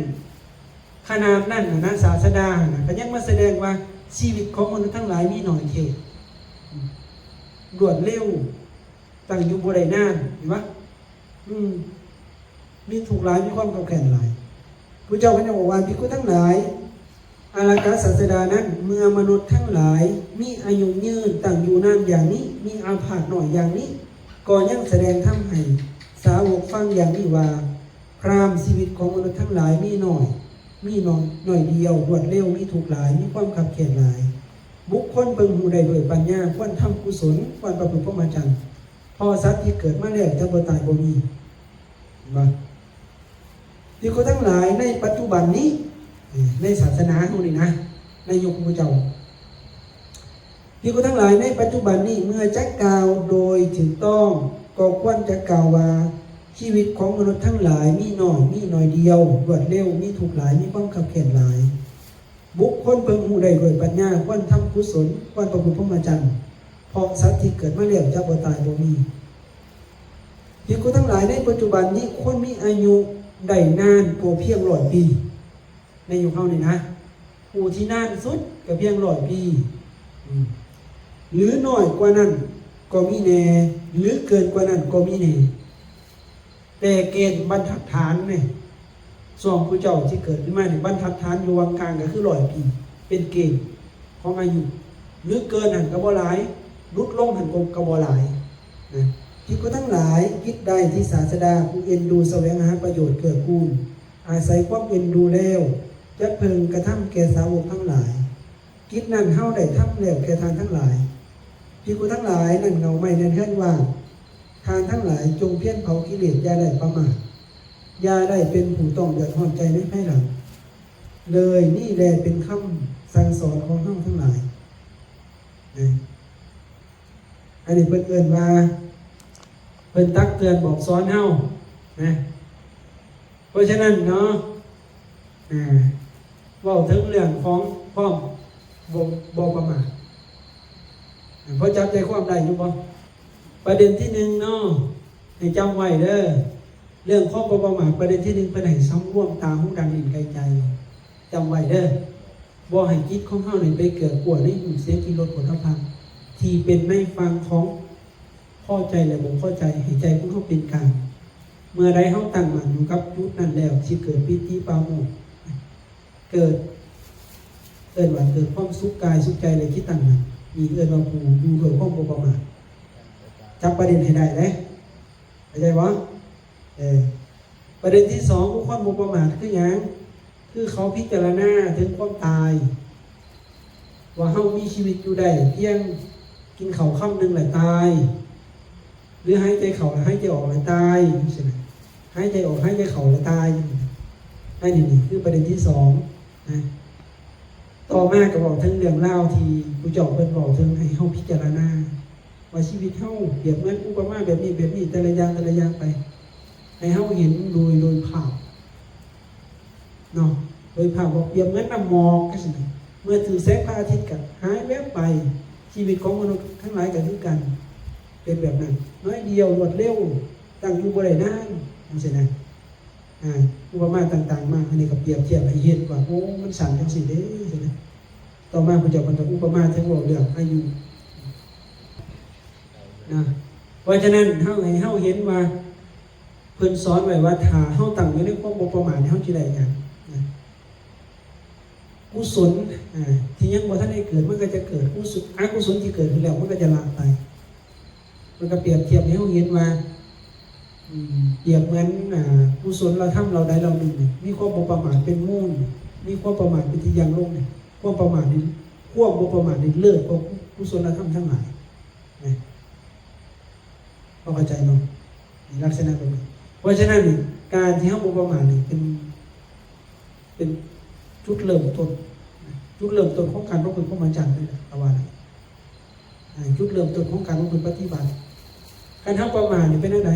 ຂະໜາດນັ້ນນະ ສາດສະດານະ ກໍຍັງມາສະແດງວ່າຊີວິດຂອງມະນຸດທັງຫຼາຍມີໜ້ອຍເຂດ ລວດເລັວ ຕັ້ງຢູ່ບໍ່ໄດ້ນານ ເຫັນບໍ່? ອືມ ມີທຸກຫຼາຍ ມີຄວາມຄັບແຄ້ນຫຼາຍ. ພະເຈົ້າເພິ່ນຍັງບອກວ່າ ພິກຂຸທັງຫຼາຍ ອາລາກະສາດສະດານັ້ນ ເມື່ອມະນຸດທັງຫຼາຍມີອາຍຸຍືນ ຕັ້ງຢູ່ນານຢ່າງນີ້ ມີອາພາດໜ້ອຍຢ່າງນີ້ ກໍຍັງສະແດງທຳໃຫ້ສາວົກຟັງຢ່າງນີ້ວ່າ ພຣາມ ຊີວິດຂອງມະນຸດທັງຫຼາຍມີໜ້ອຍ ມີໜ້ອຍ ໜ້ອຍດຽວ ລວດເລັວ ມີທຸກຫຼາຍ ມີຄວາມຄັບແຄ້ນຫຼາຍ. ບຸກຄົນເພິ່ງຮູ້ໄດ້ດ້ວຍປັນຍາ ຄວນທຳກຸສົນ ຄວນປະພຶດພົມມະຈັນ ເພາະສັດທີ່ເກີດມາແລ້ວຈະບໍ່ຕາຍບໍ່ມີ. ເຫັນບໍ່? ພິກຂຸທັງຫຼາຍ ໃນປັດຈຸບັນນີ້ ໃນສາສະໜາເຮົານີ້ນະ ໃນຍຸກຂອງພະເຈົ້າ ພິກຂຸທັງຫຼາຍ ໃນປັດຈຸບັນນີ້ ເມື່ອຈະກ່າວໂດຍຖືກຕ້ອງ ກໍຄວນຈະກ່າວວ່າ ຊີວິດຂອງມະນຸດທັງຫຼາຍມີໜ້ອຍ ມີໜ້ອຍດຽວ ລວດເລັວ ມີທຸກຫຼາຍ ມີຄວາມຄັບແຄ້ນຫຼາຍ. ບຸກຄົນເພິ່ງຮູ້ໄດ້ດ້ວຍປັນຍາ ຄວນທຳກຸສົນ ຄວນປະພຶດພົມມະຈັນ ເພາະສັດທີ່ເກີດມາແລ້ວຈະບໍ່ຕາຍບໍ່ມີ. ພິກຂຸທັງຫຼາຍ ໃນປັດຈຸບັນນີ້ ຄົນມີອາຍຸໄດ້ນານກໍພຽງຮ້ອຍປີ ໃນຍຸກເຮົານີ້ນະ ຜູ້ທີ່ນານສຸດກໍພຽງຮ້ອຍປີ ອືມ ຫຼື ນ້ອຍກວ່ານັ້ນກໍມີແດ່ ຫຼື ເກີນກວ່ານັ້ນກໍມີແດ່. ແຕ່ເກນບັນທັດຖານນີ້ ຊ່ວງຜູ້ເຈົ້າທີ່ເກີດຂຶ້ນມານີ້ ບັນທັດຖານຢູ່ຫວ່າງກາງກໍຄືຮ້ອຍປີ ເປັນເກນຂອງອາຍຸ ຫຼື ເກີນຫັ້ນກໍບໍ່ຫຼາຍ ຫຼຸດລົງຫັ້ນກໍ ກໍບໍ່ຫຼາຍ. ນະ ພິກຂຸທັງຫຼາຍ, ກິດໃດທີ່ສາສະດາຜູ້ເອັນດູສະແຫວງຫາປະໂຫຍດເກື້ອກູນ ອາໄສຄວາມເອັນດູແລ້ວ ຈະເພິ່ງກະທຳແກ່ສາວົກທັງຫຼາຍ, ກິດນັ້ນເຮົາໄດ້ທຳແລ້ວແກ່ທ່ານທັງຫຼາຍ. ພິກຂຸທັງຫຼາຍ, ນັ້ນເຫງົາໄມ້ ນັ້ນເຮືອນວ່າງ, ທ່ານທັງຫຼາຍຈົ່ງພຽນເຜົາກິເລດ, ຢ່າໄດ້ປະໝາດ, ຢ່າໄດ້ເປັນຜູ້ຕ້ອງເດືອດຮ້ອນໃຈໃນພາຍຫຼັງເລີຍ. ນີ້ແຫຼະເປັນຄຳສັ່ງສອນຂອງເຮົາທັງຫຼາຍນະ. ອັນນີ້ເພິ່ນເອີ້ນວ່າ ເພິ່ນຕັກເຕືອນບອກສອນເຮົານະ. ເພາະສະນັ້ນເນາະ ອາ ເວົ້າເຖິງເລື່ອງຂອງຄວາມບໍ່ ບໍ່ປະໝາດ ພໍຈັບໃຈຄວາມໄດ້ຢູ່ບໍ່? ປະເດັນທີໜຶ່ງເນາະ ໃຫ້ຈຳໄວ້ເດີ້ ເລື່ອງຄວາມບໍ່ປະໝາດ ປະເດັນທີໜຶ່ງ ເພິ່ນໃຫ້ສຳລວມຕາ ຫູ ດັງ ລີ້ນ ກາຍ ໃຈ. ຈຳໄວ້ເດີ້ ບໍ່ໃຫ້ຈິດຂອງເຮົານີ້ໄປເກືອກາວໃນຮູບ ສຽງ ກິ່ນ ລົດ ໂຜດຖະພັ້ງ ທີ່ເປັນໃນຝັ່ງຂອງພໍໃຈ ແລະ ບໍ່ພໍໃຈ, ໃຫ້ໃຈຂອງເຮົາເປັນກາງ. ເມື່ອໃດເຮົາຕັ້ງໝັ້ນຢູ່ກັບຈຸດນັ້ນແລ້ວ ຊິເກີດປີຕິປາໂມດ ເກີດ ເອີ້ນວ່າເກີດຄວາມສຸກກາຍສຸກໃຈ ແລະ ຈິດຕັ້ງໝັ້ນ. ນີ້ເອີ້ນວ່າຜູ້ຢູ່ດ້ວຍຄວາມບໍ່ປະໝາດ. ຈັບປະເດັນໃຫ້ໄດ້ເດ້. ເຂົ້າໃຈບໍ່? ເອີ ປະເດັນທີສອງ ຂອງຄວາມບໍ່ປະໝາດຄືຫຍັງ? ຄືເຂົາພິຈາລະນາເຖິງຄວາມຕາຍ ວ່າເຮົາມີຊີວິດຢູ່ໄດ້ພຽງກິນເຂົ້າຄຳໜຶ່ງແລ້ວຕາຍ ຫຼື ຫາຍໃຈເຂົ້າແລ້ວຫາຍໃຈອອກແລ້ວຕາຍ ຈັ່ງຊີ້ນະ ຫາຍໃຈອອກຫາຍໃຈເຂົ້າແລ້ວຕາຍ. ອັນນີ້ ນີ້ຄືປະເດັນທີສອງນະ. ຕໍ່ມາກໍເວົ້າເຖິງເລື່ອງລາວທີ່ຜູ້ເຈົ້າເພິ່ນເວົ້າເຖິງ ໃຫ້ເຮົາພິຈາລະນາ ວ່າຊີວິດເຮົາປຽບເໝືອນອຸປະມາແບບນີ້ ແບບນີ້ ແຕ່ລະຢ່າງ ແຕ່ລະຢ່າງໄປ ໃຫ້ເຮົາເຫັນໂດຍ ໂດຍພາບເນາະ ໂດຍພາບວ່າປຽບເໝືອນນ້ຳໝອກຈັ່ງຊີ້ນະ ເມື່ອຖືກແສງພະອາທິດກໍຫາຍແວບໄປ. ຊີວິດຂອງມະນຸດທັງຫຼາຍກໍຄືກັນ ເປັນແບບນັ້ນ ໜ້ອຍດຽວ ລວດເລັວ ຕັ້ງຢູ່ບໍ່ໄດ້ນານ ຈັ່ງຊີ້ນະ. ອາ ອຸປະມາຕ່າງໆມາ ອັນນີ້ກໍປຽບທຽບໃຫ້ເຫັນວ່າ ໂອ້ ມັນສັ້ນຈັ່ງຊີ້ເດ້ ຊີ້ນະ. ຕໍ່ມາພະເຈົ້າເພິ່ນກໍອຸປະມາເຖິງເວົ້າເລື່ອງອາຍຸນະ. ເພາະສະນັ້ນ ເຮົາ ໃຫ້ເຮົາເຫັນວ່າ ເພິ່ນສອນໄວ້ວ່າ ຖ້າເຮົາຕັ້ງຢູ່ໃນຄວາມບໍ່ປະໝາດ ເຮົາຈະໄດ້ຫຍັງນະ? ກຸສົນ ອາ ທີ່ຍັງບໍ່ທັນໄດ້ເກີດ ມັນກໍຈະເກີດ, ກຸສົນ ອະກຸສົນທີ່ເກີດຂຶ້ນແລ້ວ ມັນກໍຈະລະໄປ. ເພິ່ນກໍປຽບທຽບໃຫ້ເຮົາເຫັນວ່າ ອືມ ປຽບເໝືອນ ອາ ກຸສົນລະທຳເຫຼົ່າໃດເຫຼົ່າໜຶ່ງ ມີຄວາມບໍ່ປະໝາດເປັນມູນ, ມີຄວາມປະໝາດເປັນທີ່ຢັ້ງລົງ. ຄວາມປະໝາດນີ້ ຄວາມບໍ່ປະໝາດນີ້ເລີດກວ່າກຸສົນລະທຳທັງຫຼາຍນະ. ເຂົ້າໃຈເນາະ ໃນລັກສະນະແບບນີ້. ເພາະສະນັ້ນນີ້ ການທີ່ເຮົາບໍ່ປະໝາດນີ້ເປັນ ເປັນຈຸດເລີ່ມຕົ້ນ ຈຸດເລີ່ມຕົ້ນຂອງການປະພຶດພົມມະຈັນເລີຍນະ ກໍວ່າໄດ້. ອາ ຈຸດເລີ່ມຕົ້ນຂອງການປະພຶດປະຕິບັດ ຄັນເຮົາປະໝາດນີ້ເປັນແນວໃດ?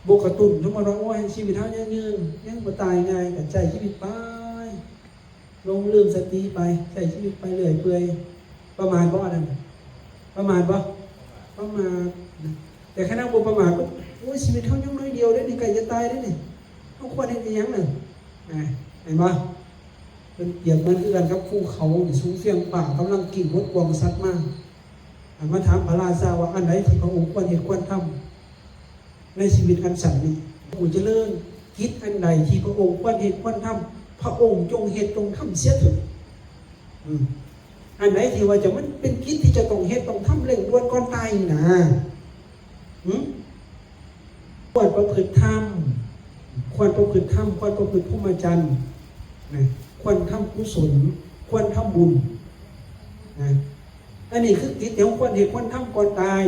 ບໍ່ກະຕຸ້ນ. ສົມມຸດວ່າ ໂອ້ຍ ໃຫ້ຊີວິດເຮົາຍືນ ຍັງບໍ່ຕາຍງ່າຍ ກໍໃຊ້ຊີວິດໄປ ຫຼົງລືມສະຕິໄປ ໃຊ້ຊີວິດໄປເລື້ອຍເປື່ອຍ. ປະໝາດບໍ່ອັນນັ້ນ? ປະໝາດບໍ່? ປະໝາດນະ. ແຕ່ຄັນເຮົາບໍ່ປະໝາດ ໂອ້ຍ ຊີວິດເຮົາຍັງໜ້ອຍດຽວເດ້ນີ້ ໃກ້ຈະຕາຍເດ້ນີ້ ເຮົາຄວນເຮັດອີ່ຫຍັງນະ? ອາ ເຫັນບໍ່? ເປັນປຽບເໝືອນຄືກັນກັບພູເຂົາສູງຟຽງຟ້າ ກຳລັງກິ້ງຫົດກວາງສັດມາ. ອັນມາຖາມພະລາຊາວ່າ ອັນໃດທີ່ພະອົງຄວນເຮັດຄວນທຳໃນຊີວິດອັນສັ້ນນີ້? ຜູ້ຈະເລີນ ກິດອັນໃດທີ່ພະອົງຄວນເຮັດຄວນທຳ ພະອົງຈົ່ງເຮັດຈົ່ງທຳເສຍເຖີ້ອ. ອືມ ອັນໃດທີ່ວ່າຈະ ມັນເປັນກິດທີ່ຈະຕ້ອງເຮັດຕ້ອງທຳເລັ່ງດ່ວນກ່ອນຕາຍນີ້ນະ. ຫືມ? ຄວນປະພຶດທຳ ຄວນປະພຶດທຳ ຄວນປະພຶດພົມມະຈັນນະ ຄວນທຳກຸສົນ ຄວນທຳບຸນນະ. ອັນນີ້ຄືກິດທີ່ເຮົາຄວນເຮັດຄວນທຳກ່ອນຕາຍ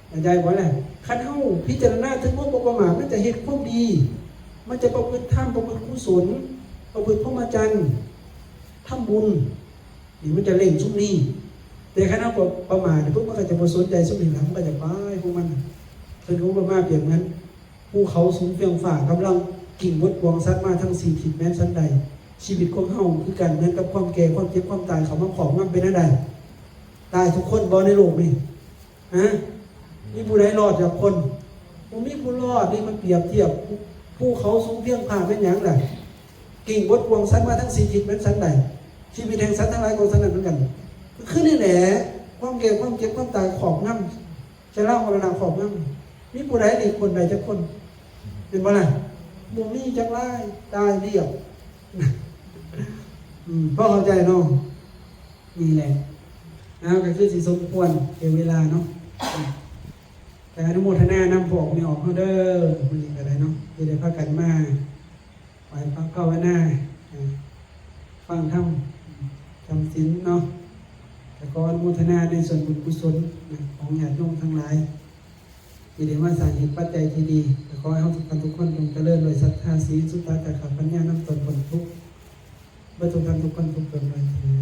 ເຂົ້າໃຈບໍ່ລະ? ຄັນເຮົາພິຈາລະນາເຖິງຄວາມບໍ່ປະໝາດ ມັນຈະເຮັດຄວາມດີ ມັນຈະປະພຶດທຳ ປະພຶດກຸສົນ ປະພຶດພົມມະຈັນ ທຳບຸນ ນີ້ມັນຈະເລັ່ງຊຸມນີ້. ແຕ່ຄັນເຮົາປະ ປະໝາດນີ້ ມັນກໍຈະບໍ່ສົນໃຈຊຸມນີ້ລະ ມັນກໍຈະໄປຂອງມັນ. ເພິ່ນກໍອຸປະມາປຽບເໝືອນພູເຂົາສູງຟຽງຟ້າ ກຳລັງກິ້ງຫົດກວາງສັດມາທັງສີ່ທິດ ແມ່ນສັນໃດ ຊີວິດຂອງເຮົາຄືກັນ ເໝືອນກັບຄວາມແກ່ ຄວາມເຈັບ ຄວາມຕາຍເຂົ້າມາຄອບງຳ ເປັນແນວໃດ? ຕາຍທຸກຄົນບໍ່ໃນໂລກນີ້? ຮະ? ມີຜູ້ໃດລອດຈັກຄົນ? ບໍ່ມີຜູ້ລອດ. ນີ້ມັນປຽບທຽບ ພູເຂົາສູງພຽງຟ້າແມ່ນຫຍັງລະ? ກິ້ງຫົດກວາງສັດມາທັງສີ່ທິດແມ່ນສັນໃດ? ຊີວິດແຫ່ງສັດທັງຫຼາຍກໍສັນນັ້ນເໝືອນກັນ. ຄືນີ້ແຫຼະ ຄວາມແກ່ ຄວາມເຈັບ ຄວາມຕາຍຄອບງຳ ຊະລາ ມໍລະນະຄອບງຳ. ມີຜູ້ໃດຫຼີກພົ້ນໄດ້ຈັກຄົນ? ແມ່ນບໍ່ລະ? ບໍ່ມີຈັກລາຍ ຕາຍລຽບ. ອືມ ພໍເຂົ້າໃຈເນາະ? ນີ້ແຫຼະ ເອົາ ກໍຄືຊິສົມຄວນແກ່ເວລາເນາະ. ກໍອະນຸໂມທະນານຳພວກແມ່ອອກເຮົາເດີ ມື້ນີ້ກໍໄດ້ເນາະ ທີ່ໄດ້ພາກັນມາໄຫວ້ພະພາວະນາ ເອີ ຟັງທຳ ຈຳศีນເນາະ ກໍຂໍອະນຸໂມທະນາໃນສ່ວນບຸນກຸສົນນະ ຂອງຍາດໂຍມທັງຫຼາຍ ທີ່ໄດ້ມາສ້າງເຫດປັດໄຈທີ່ດີ ກໍຂໍໃຫ້ເຮົາທຸກທ່ານທຸກຄົນຈົ່ງຈະເລີນດ້ວຍສັດທາ ສີນ ສຸດຕາ ຈາຄະ ປັນຍາ ນຳຕົນພົ້ນທຸກ ເບິດທຸກທ່ານທຸກຄົນທຸກຕົນດ້ວຍເທີ້ນ.